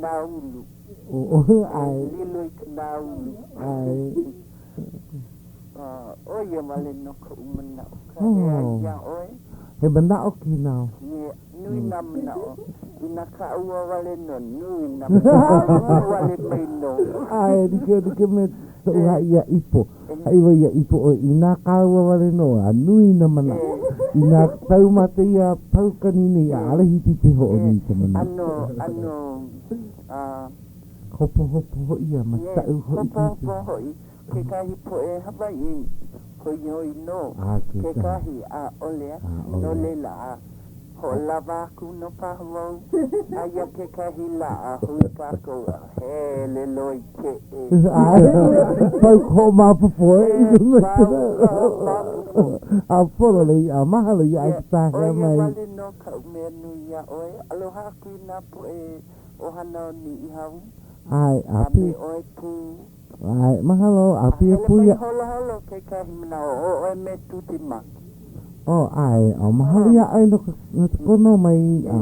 nāulu. ʻAe. Lilo i ka nāulu. ʻAe. ʻO ia wale nō koʻu manaʻo. Kāhea iā ʻoe. He manaʻo kēnā. Yeah, nui nā manaʻo. Inā kāua wale nō, nui nā manaʻo. Wale mai nō. ʻAe, like, like me toʻu haʻi iā Ipo. Haʻi wau iā Ipo ʻoe, inā kāua wale nō, a nui nā manaʻo. Inā pau ma tēia paukani nei, ʻaʻole hiki ke hoʻonui ka manaʻo. ʻAno, ʻano, a. Hopohopo hoʻi a makaʻu hoʻi. Hopohopo hoʻi kekahi poʻe Hawaiʻi hoihoi nō, kekahi ʻaʻole, no laila a hoʻolawa aku nō paha wau, aia kekahi lā a hui kākou a hele loa i ke ʻe. Pau ka hoʻomaopopo e. Pau ka hoʻomaopopo. A pololei, a mahalo iā ʻoe ke kāhea mai. ʻO ia wale nō kaʻu mea nui iā ʻoe. Aloha aku i nā poʻe ʻohana o Niʻihau. ʻAe, a A me ʻoe pū. ʻAe, mahalo, a A pia hele pū mai ia. holoholo kekahi manawa, ʻo ʻoe me Tuti Maki. Oh, ʻae, a mahalo iā ʻoe no ka, no ke kono mai, a,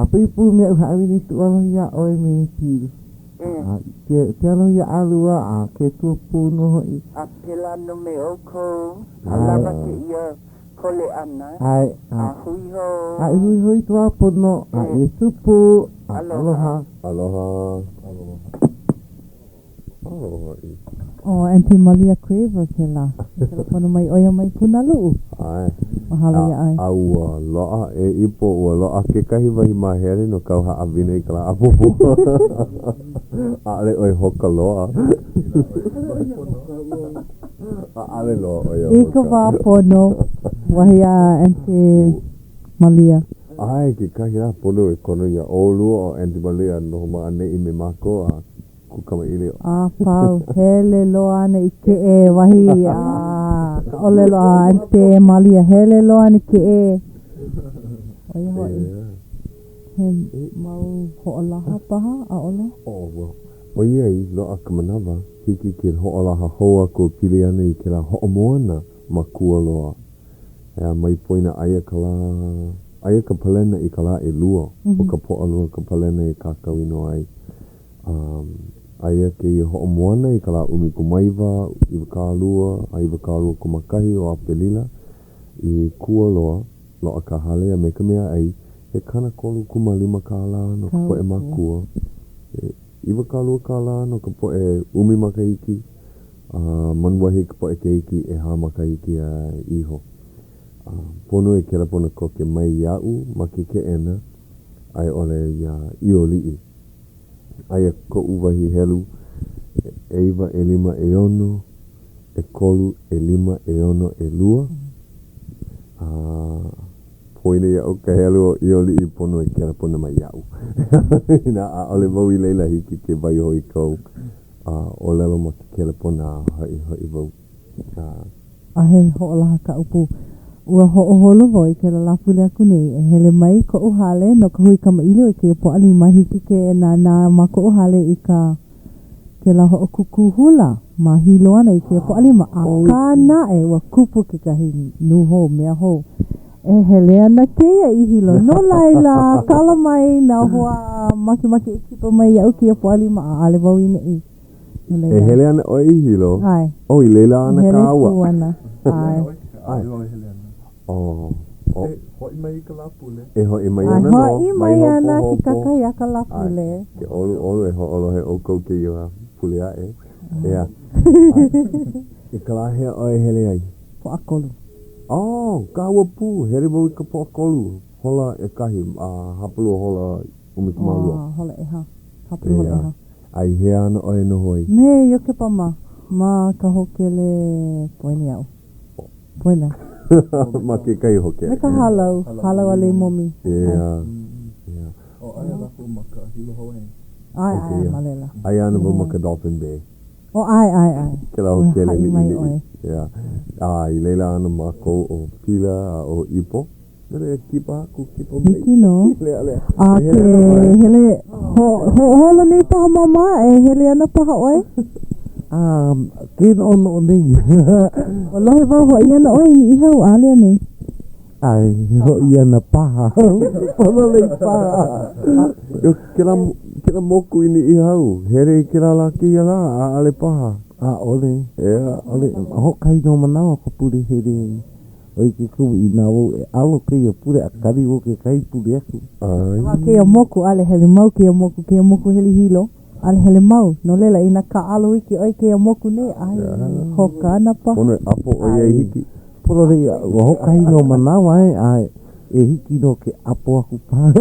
a pia pū me aʻu haʻawina i kuʻu aloha iā ʻoe me Pil. A, ke, ke aloha iā ʻalua, a ke Akua pū nō hoʻi. A pēlā nō me ʻoukou, a lawa kēia kole ʻana, ʻAe, a hui hou. A i hui hou i ka wā pono, a Iesū pū, a aloha. Aloha. Aloha. Aloha i. ʻO Aunty Malia Craver kēlā. I kelepona mai ʻo ia mai Punaluʻu. ʻAe. Mahalo iā ʻoe. A ua loaʻa e Ipo, ua loaʻa kekahi wahi māhele no kāu haʻawina i ka lā ʻapōpō. ʻAʻole ʻoe hoka loa. ʻAʻole loa ʻo ia I ka hoka. wā pono, wahi a Aunty Malia. ʻAe, kekahi lā pono e kono iā ʻolua ʻo Aunty Malia noho ma ʻaneʻi me mākou a kūkamaʻilio. A pau, hele loa ana i ke ʻē, wahi a ka ʻōlelo a Aunty Malia, hele loa ana i ke ʻē. ʻO ia hoʻi, he mau hoʻolaha paha, ʻaʻole? Oh, well, ʻoiai, loaʻa ka manawa, hiki ke hoʻolaha hou aku e pili ana i kēlā hoʻomoana ma Kualoa. ʻEā, mai poina aia ka lā, aia ka palena i ka lā ʻelua, ʻo ka Pōʻalua ka palena i kākau inoa ai. Aia kēia hoʻomoana i ka lā 19, 20 a 21 o ʻApelila i Kualoa, loaʻa ka hale a me ka meaʻai, he 35 kālā no ka poʻe mākua, he 20 kālā no ka poʻe ʻumi makahiki, a manuahi ka poʻe keiki ʻehā makahiki a iho. A pono e kelepona koke mai iaʻu ma ke keʻena a i ʻole iā ʻIoliʻi. Aia koʻu wahi helu ʻeiwa ʻelima ʻeono, ʻekolu ʻelima ʻeono ʻelua, a poina iaʻu ka helu o ʻIoliʻi pono e kelepona mai iaʻu. Inā ʻaʻole wau i laila hiki ke waiho i kou ʻōlelo ma ke kelepona a hoʻihoʻi wau. A he hoʻolaha kaʻu pū. Ua hoʻoholo wau i kēlā Lāpule aku nei e hele mai i koʻu hale no ka hui kamaʻilio i kēia Pōʻalima. Hiki ke nānā ma koʻu hale i ka kēlā hoʻokūkū hula ma Hilo ana i kēia Pōʻalima. Akā naʻe, ua kupu kekahi nūhou mea hou. E hele ana kēia i Hilo. No laila, kala mai nā hoa makemake e kipa mai iaʻu kēia Pōʻalima, ʻaʻole wau i neʻi. No E laila. hele ana ʻoe i Hilo. ʻAe. Oh, i laila ana E hele kāua. pū ana. ʻAe. ʻAʻole wau e hele ana. Oh, oh. E hoʻi mai i ka Lāpule. E hoʻi mai ʻAe, ana nō. hoʻi Mai mai ana ke hopohopo. kakahiaka ʻAe. Lāpule. Ke ʻoluʻolu e hoʻolohe ʻoukou kēia pule aʻe. ʻEā. ʻAe. I ka lā hea ʻoe e hele ai? Pōʻakolu. Oh, kāua pū. Hele wau i ka Pōʻakolu. Hola ʻekahi, a hapalua hola 12. Oh, hola ʻehā. Hapalua hola ʻehā. A i hea ana ʻoe e noho ai? Me Iokepa mā, ma ka hōkele poina iaʻu. Poina. Ma kekahi hōkele. Me ka hālau, hālau a Leimomi. ʻEā, ʻeā. Oh, aia lākou ma ka Hilo Hawaiian. ʻAe, ʻae, ma laila. Aia ana wau ma ka Dolphin Bay. Oh, ʻae, ʻae, ʻae. Kēlā hōkele liʻiliʻi. ʻEā. A i laila ana mākou ʻo Pila a ʻo Ipo. Hele kipa aku, kipa mai. Hiki nō. Lea, lea. A E ke hele ana ʻoe. hele hoʻoholo nei paha Māmā, e hele ana paha ʻoe? A, ke noʻonoʻo nei. Ua lohe wau hoʻi ana ʻoe i Niʻihau, ʻaʻole anei? ʻAe, hoʻi ana paha. Pololei paha. Kēlā, kēlā moku i Niʻihau, hele i kēlā lā kēia lā, ʻaʻole paha. ʻAʻole. ʻEā. ʻAʻole. Hoʻokahi nō manawa ka pule hele ai. ʻO i ke kumu inā wau e ʻalo kēia pule a kali wau kekahi pule aku. ʻAe. A kēia moku, ʻaʻole hele mau kēia moku, kēia moku hele i Hilo, ʻaʻole hele mau. No laila, inā kāʻalo iki ʻoe i kēia moku nei, ʻai, hoka ana paha. Pono e ʻapo ʻo ia i hiki. Pololei, ua hoʻokahi nō manawa e, a e hiki nō ke ʻapo aku paha.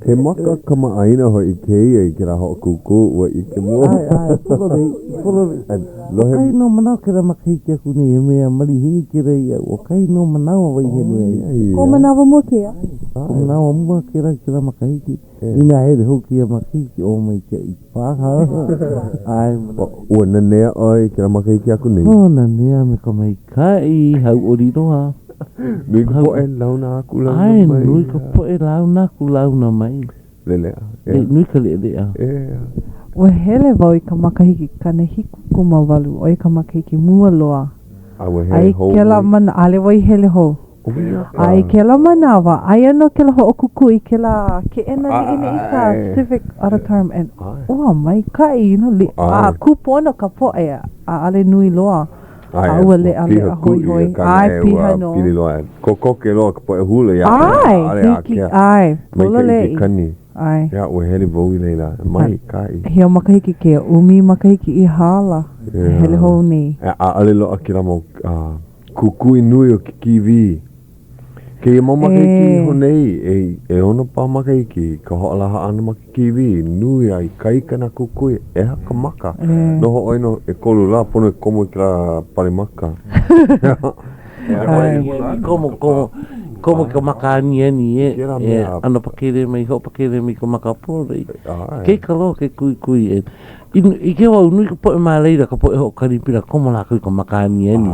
He maka kamaʻāina hoʻi kēia i kēlā hoʻokūkū ua ʻike mua. ʻAe, ʻae, pololei, pololei. Lohe. ʻOkahi nō manawa kēlā makahiki aku nei, he mea malihini kēlā iaʻu. ʻOkahi nō manawa wau i hele ai. Kou manawa mua kēia? Koʻu manawa mua kēlā i kēlā makahiki. Inā hele hou kēia makahiki, ʻo maikaʻi paha. ʻAe. Ua nanea ʻoe i kēlā makahiki aku nei? Ua nanea me ka maikaʻi, hauʻoli loa. Nui ka poʻe launa aku launa mai. ʻAe, nui ka poʻe launa aku launa mai. Leleʻa. Le, nui ka leʻaleʻa. ʻEā. Ua hele wau i ka makahiki 78, ʻo ia ka makahiki mua loa. A ua A hele i hou kēlā mai? mana, ʻaʻole wau i hele hou. A i kēlā manawa, aia nō kēlā hoʻokūkū i kēlā keʻena liʻiliʻi ka Civic Auditorium and ua maikaʻi, you know, li, a kūpono ka poʻe, ʻaʻole nui loa. A ua leʻaleʻa hoihoi. ʻAe, piha nō. Pili loa. Kokoke loa ka poʻe hula iā ʻAe, hiki, ʻae, pololei. Maikaʻi ke kani. ʻAe. Ia, ua hele wau i laila. Maikaʻi. He makahiki kēia, ʻumi makahiki i hala, hele hou nei. ʻAʻole loaʻa kēlā mau kukui nui o ke kīwī. Kēia mau makahiki iho nei, e ʻeono paha makahiki ka hoʻolaha ʻana ma ke kīwī, nui a ikaika nā kukui, ʻeha ka maka. Noho ʻoe no ʻekolu lā, pono e komo i kēlā pale maka. Komo, komo, komo i ka maka aniani e, e ʻano pakele mai, hoʻopakele mai ka maka pololei. Ikaika loa ke kuikui e. ʻIke wau, nui ka poʻe ma laila, ka poʻe hoʻokani pila, komo lākou i ka maka aniani.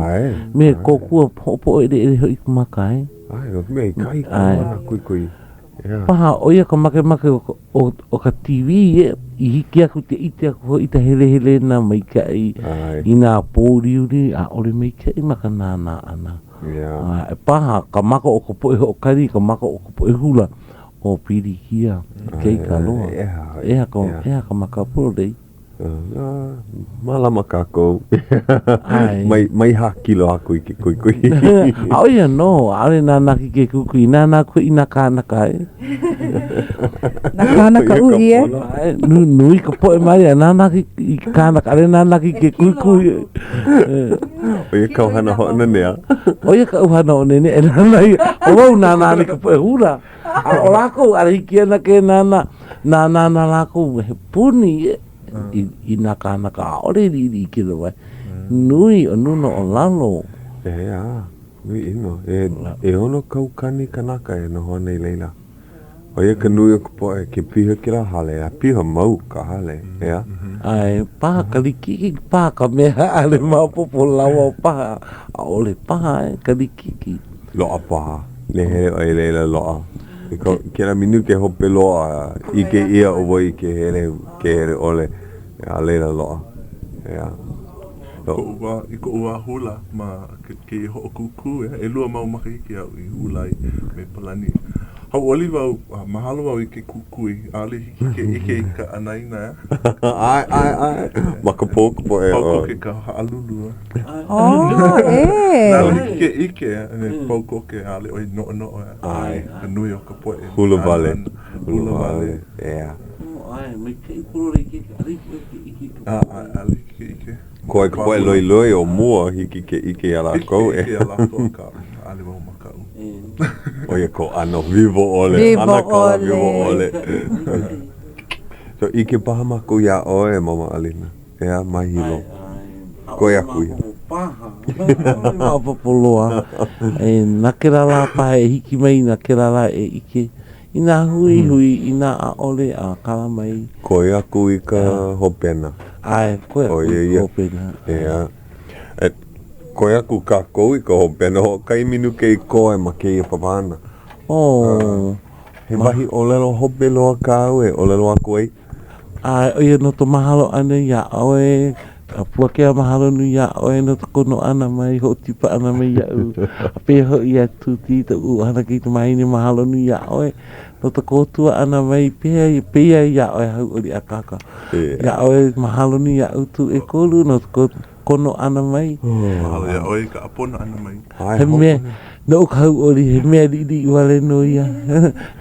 Me kōkua hoʻopoʻoʻeleʻele hoʻi i ka maka, e. ʻAe, no ka mea ikaika loa nā kuikui. Paha, ʻo ia ka makemake o ka TV, e, i hiki aku ke ʻike aku hoʻi i ka helehelena maikaʻi i nā pōuliuli, ʻaʻole maikaʻi ma ka nānā ʻana. E paha, ka maka o ka poʻe hoʻokani, ka maka o ka poʻe hula, ʻO pilikia, ikaika loa. ʻEha ka, ʻeha ka maka pololei. Mālama kākou. Mai, mai hākilo aku i ke kuikui. A ʻo ia nō, ʻaʻole nānā aku i ke kuikui, nānā aku i nā kānaka e. Nā kānaka uʻi e. Nui, nui ka poʻe ma ia, nānā aku i kānaka, ʻaʻole nānā aku i ke kuikui. ʻO ia kāu hana hoʻonanea. ʻO ia kaʻu hana hoʻonanea e nānā ia. ʻO wau nānā ana i ka poʻe hula. A ʻo lākou, ʻaʻole hiki ana ke nānā, nānā ana lākou he puni e, i, i nā kānaka, ʻaʻole liʻiliʻi kēlā wahi. Nui ʻo luna ʻo lalo. ʻEā, nui ʻino. E, ʻeono kaukani kanaka e noho ana i laila. ʻO ia ka nui o ka poʻe, ke piha kēlā hale, a piha mau ka hale, ʻeā? ʻAe, paha ka likiki, paha ka mea ʻaʻole maopopo lawa paha, ʻaʻole paha e ka likiki. Loaʻa paha. Le hele ʻoe i laila loaʻa. I ko, kēlā minuke hope loa, ʻike ʻia ʻo wai ke hele, ke hele ʻole. A laila loaʻa. ʻEā. Koʻu wā, i koʻu wā hula ma kēia hoʻokūkū, ʻelua mau makahiki aʻu i hula ai me Palani. Hauʻoli wau, a mahalo wau i ke kukui, ʻaʻole hiki ke ʻike i ka anaina. ʻAe, ʻae, ʻae. Makapō ka poʻe. Pau koke ka haʻalulu. Oh, ē. ʻAʻole hiki ke ʻike, pau koke, ʻaʻole ʻoe noʻonoʻo. ʻAe. Ka nui o ka poʻe. Hula wale. Hula wale. ʻEā. ʻAe, maikaʻi pololei ke ʻaʻole hiki ke ʻike i ka. ʻAe, ʻaʻole hiki ke ʻike. Koe ka poʻe loiloi o mua, hiki ke ʻike iā lākou e. Hiki ke ʻike iā lākou, akā, ʻaʻole wau makaʻu. ʻO ia ko ʻano wiwo ʻole. Wiwo ʻAnakala wiwo ʻole. ʻole. So ʻike paha mākou iā ʻoe, Mama Alina. ʻEā, ma Hilo. Koe aku ia. Paha. ʻAʻole maopopo loa. E, na kēlā lā paha e hiki mai, na kēlā lā e ʻike i nā hui hui, inā ʻaʻole a kala mai. Koe aku i ka hopena. ʻAe, koe aku i ka hopena. ʻEā. E, koe aku kākou i ka hopena, hoʻokahi minuke i koe ma kēia papahana. Oh. He wahi ʻōlelo hope loa kāu e ʻōlelo aku ai? ʻAe, ʻo ia nō to mahalo ʻana iā ʻoe, a Puakea mahalo nui iā ʻoe no to kono ʻana mai, hoʻokipa ʻana mai iaʻu. A pehea hoʻi iā Tūtī, toʻu ʻohana kaikamahine mahalo nui iā ʻoe no to kōkua ʻana mai, pehea, pehea iā ʻoe hauʻoli akāka. Iā ʻoe mahalo nui iaʻu tū ʻekolu no to kono ʻana mai. Mahalo iā ʻoe i ka ʻāpono ʻana mai. He mea, noʻu ka hauʻoli, he mea liʻiliʻi wale nō ia.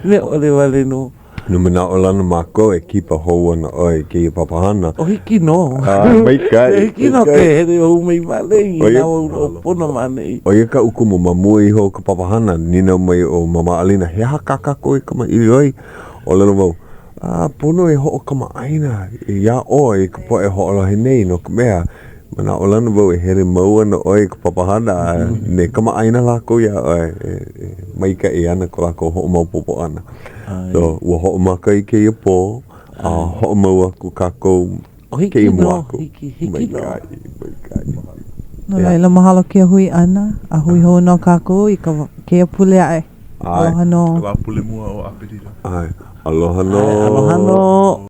He mea ʻole wale nō. No manaʻolana mākou e kipa hou ana ʻoe i kēia papahana. O hiki nō. ʻAe, maikaʻi. Hiki nō ke hele hou mai ma ʻaneʻi inā wau noho pono ma ʻaneʻi. ʻO ia kaʻu kumu ma mua iho o ka papahana, nīnau mai ʻo Mama Alina, he aha kā kākou e kamaʻilio ai? ʻŌlelo wau, A pono e hoʻokamaʻāina iā ʻoe i ka poʻe hoʻolohe nei, no ka mea, manaʻolana wau e hele mau ana ʻoe i ka papahana a ne kamaʻāina lākou iā ʻoe, e maikaʻi ana ko lākou hoʻomaopopo ʻana. So, ua hoʻomaka i kēia pō, a hoʻomau aku kākou kēia mua aku. Hiki, hiki nō. Maikaʻi, maikaʻi. No laila, mahalo kēia hui ʻana, a hui hou nō kākou i ka kēia pule aʻe. Aloha nō. Ka lāpule mua o ʻApelila. ʻAe. Aloha nō. Aloha nō.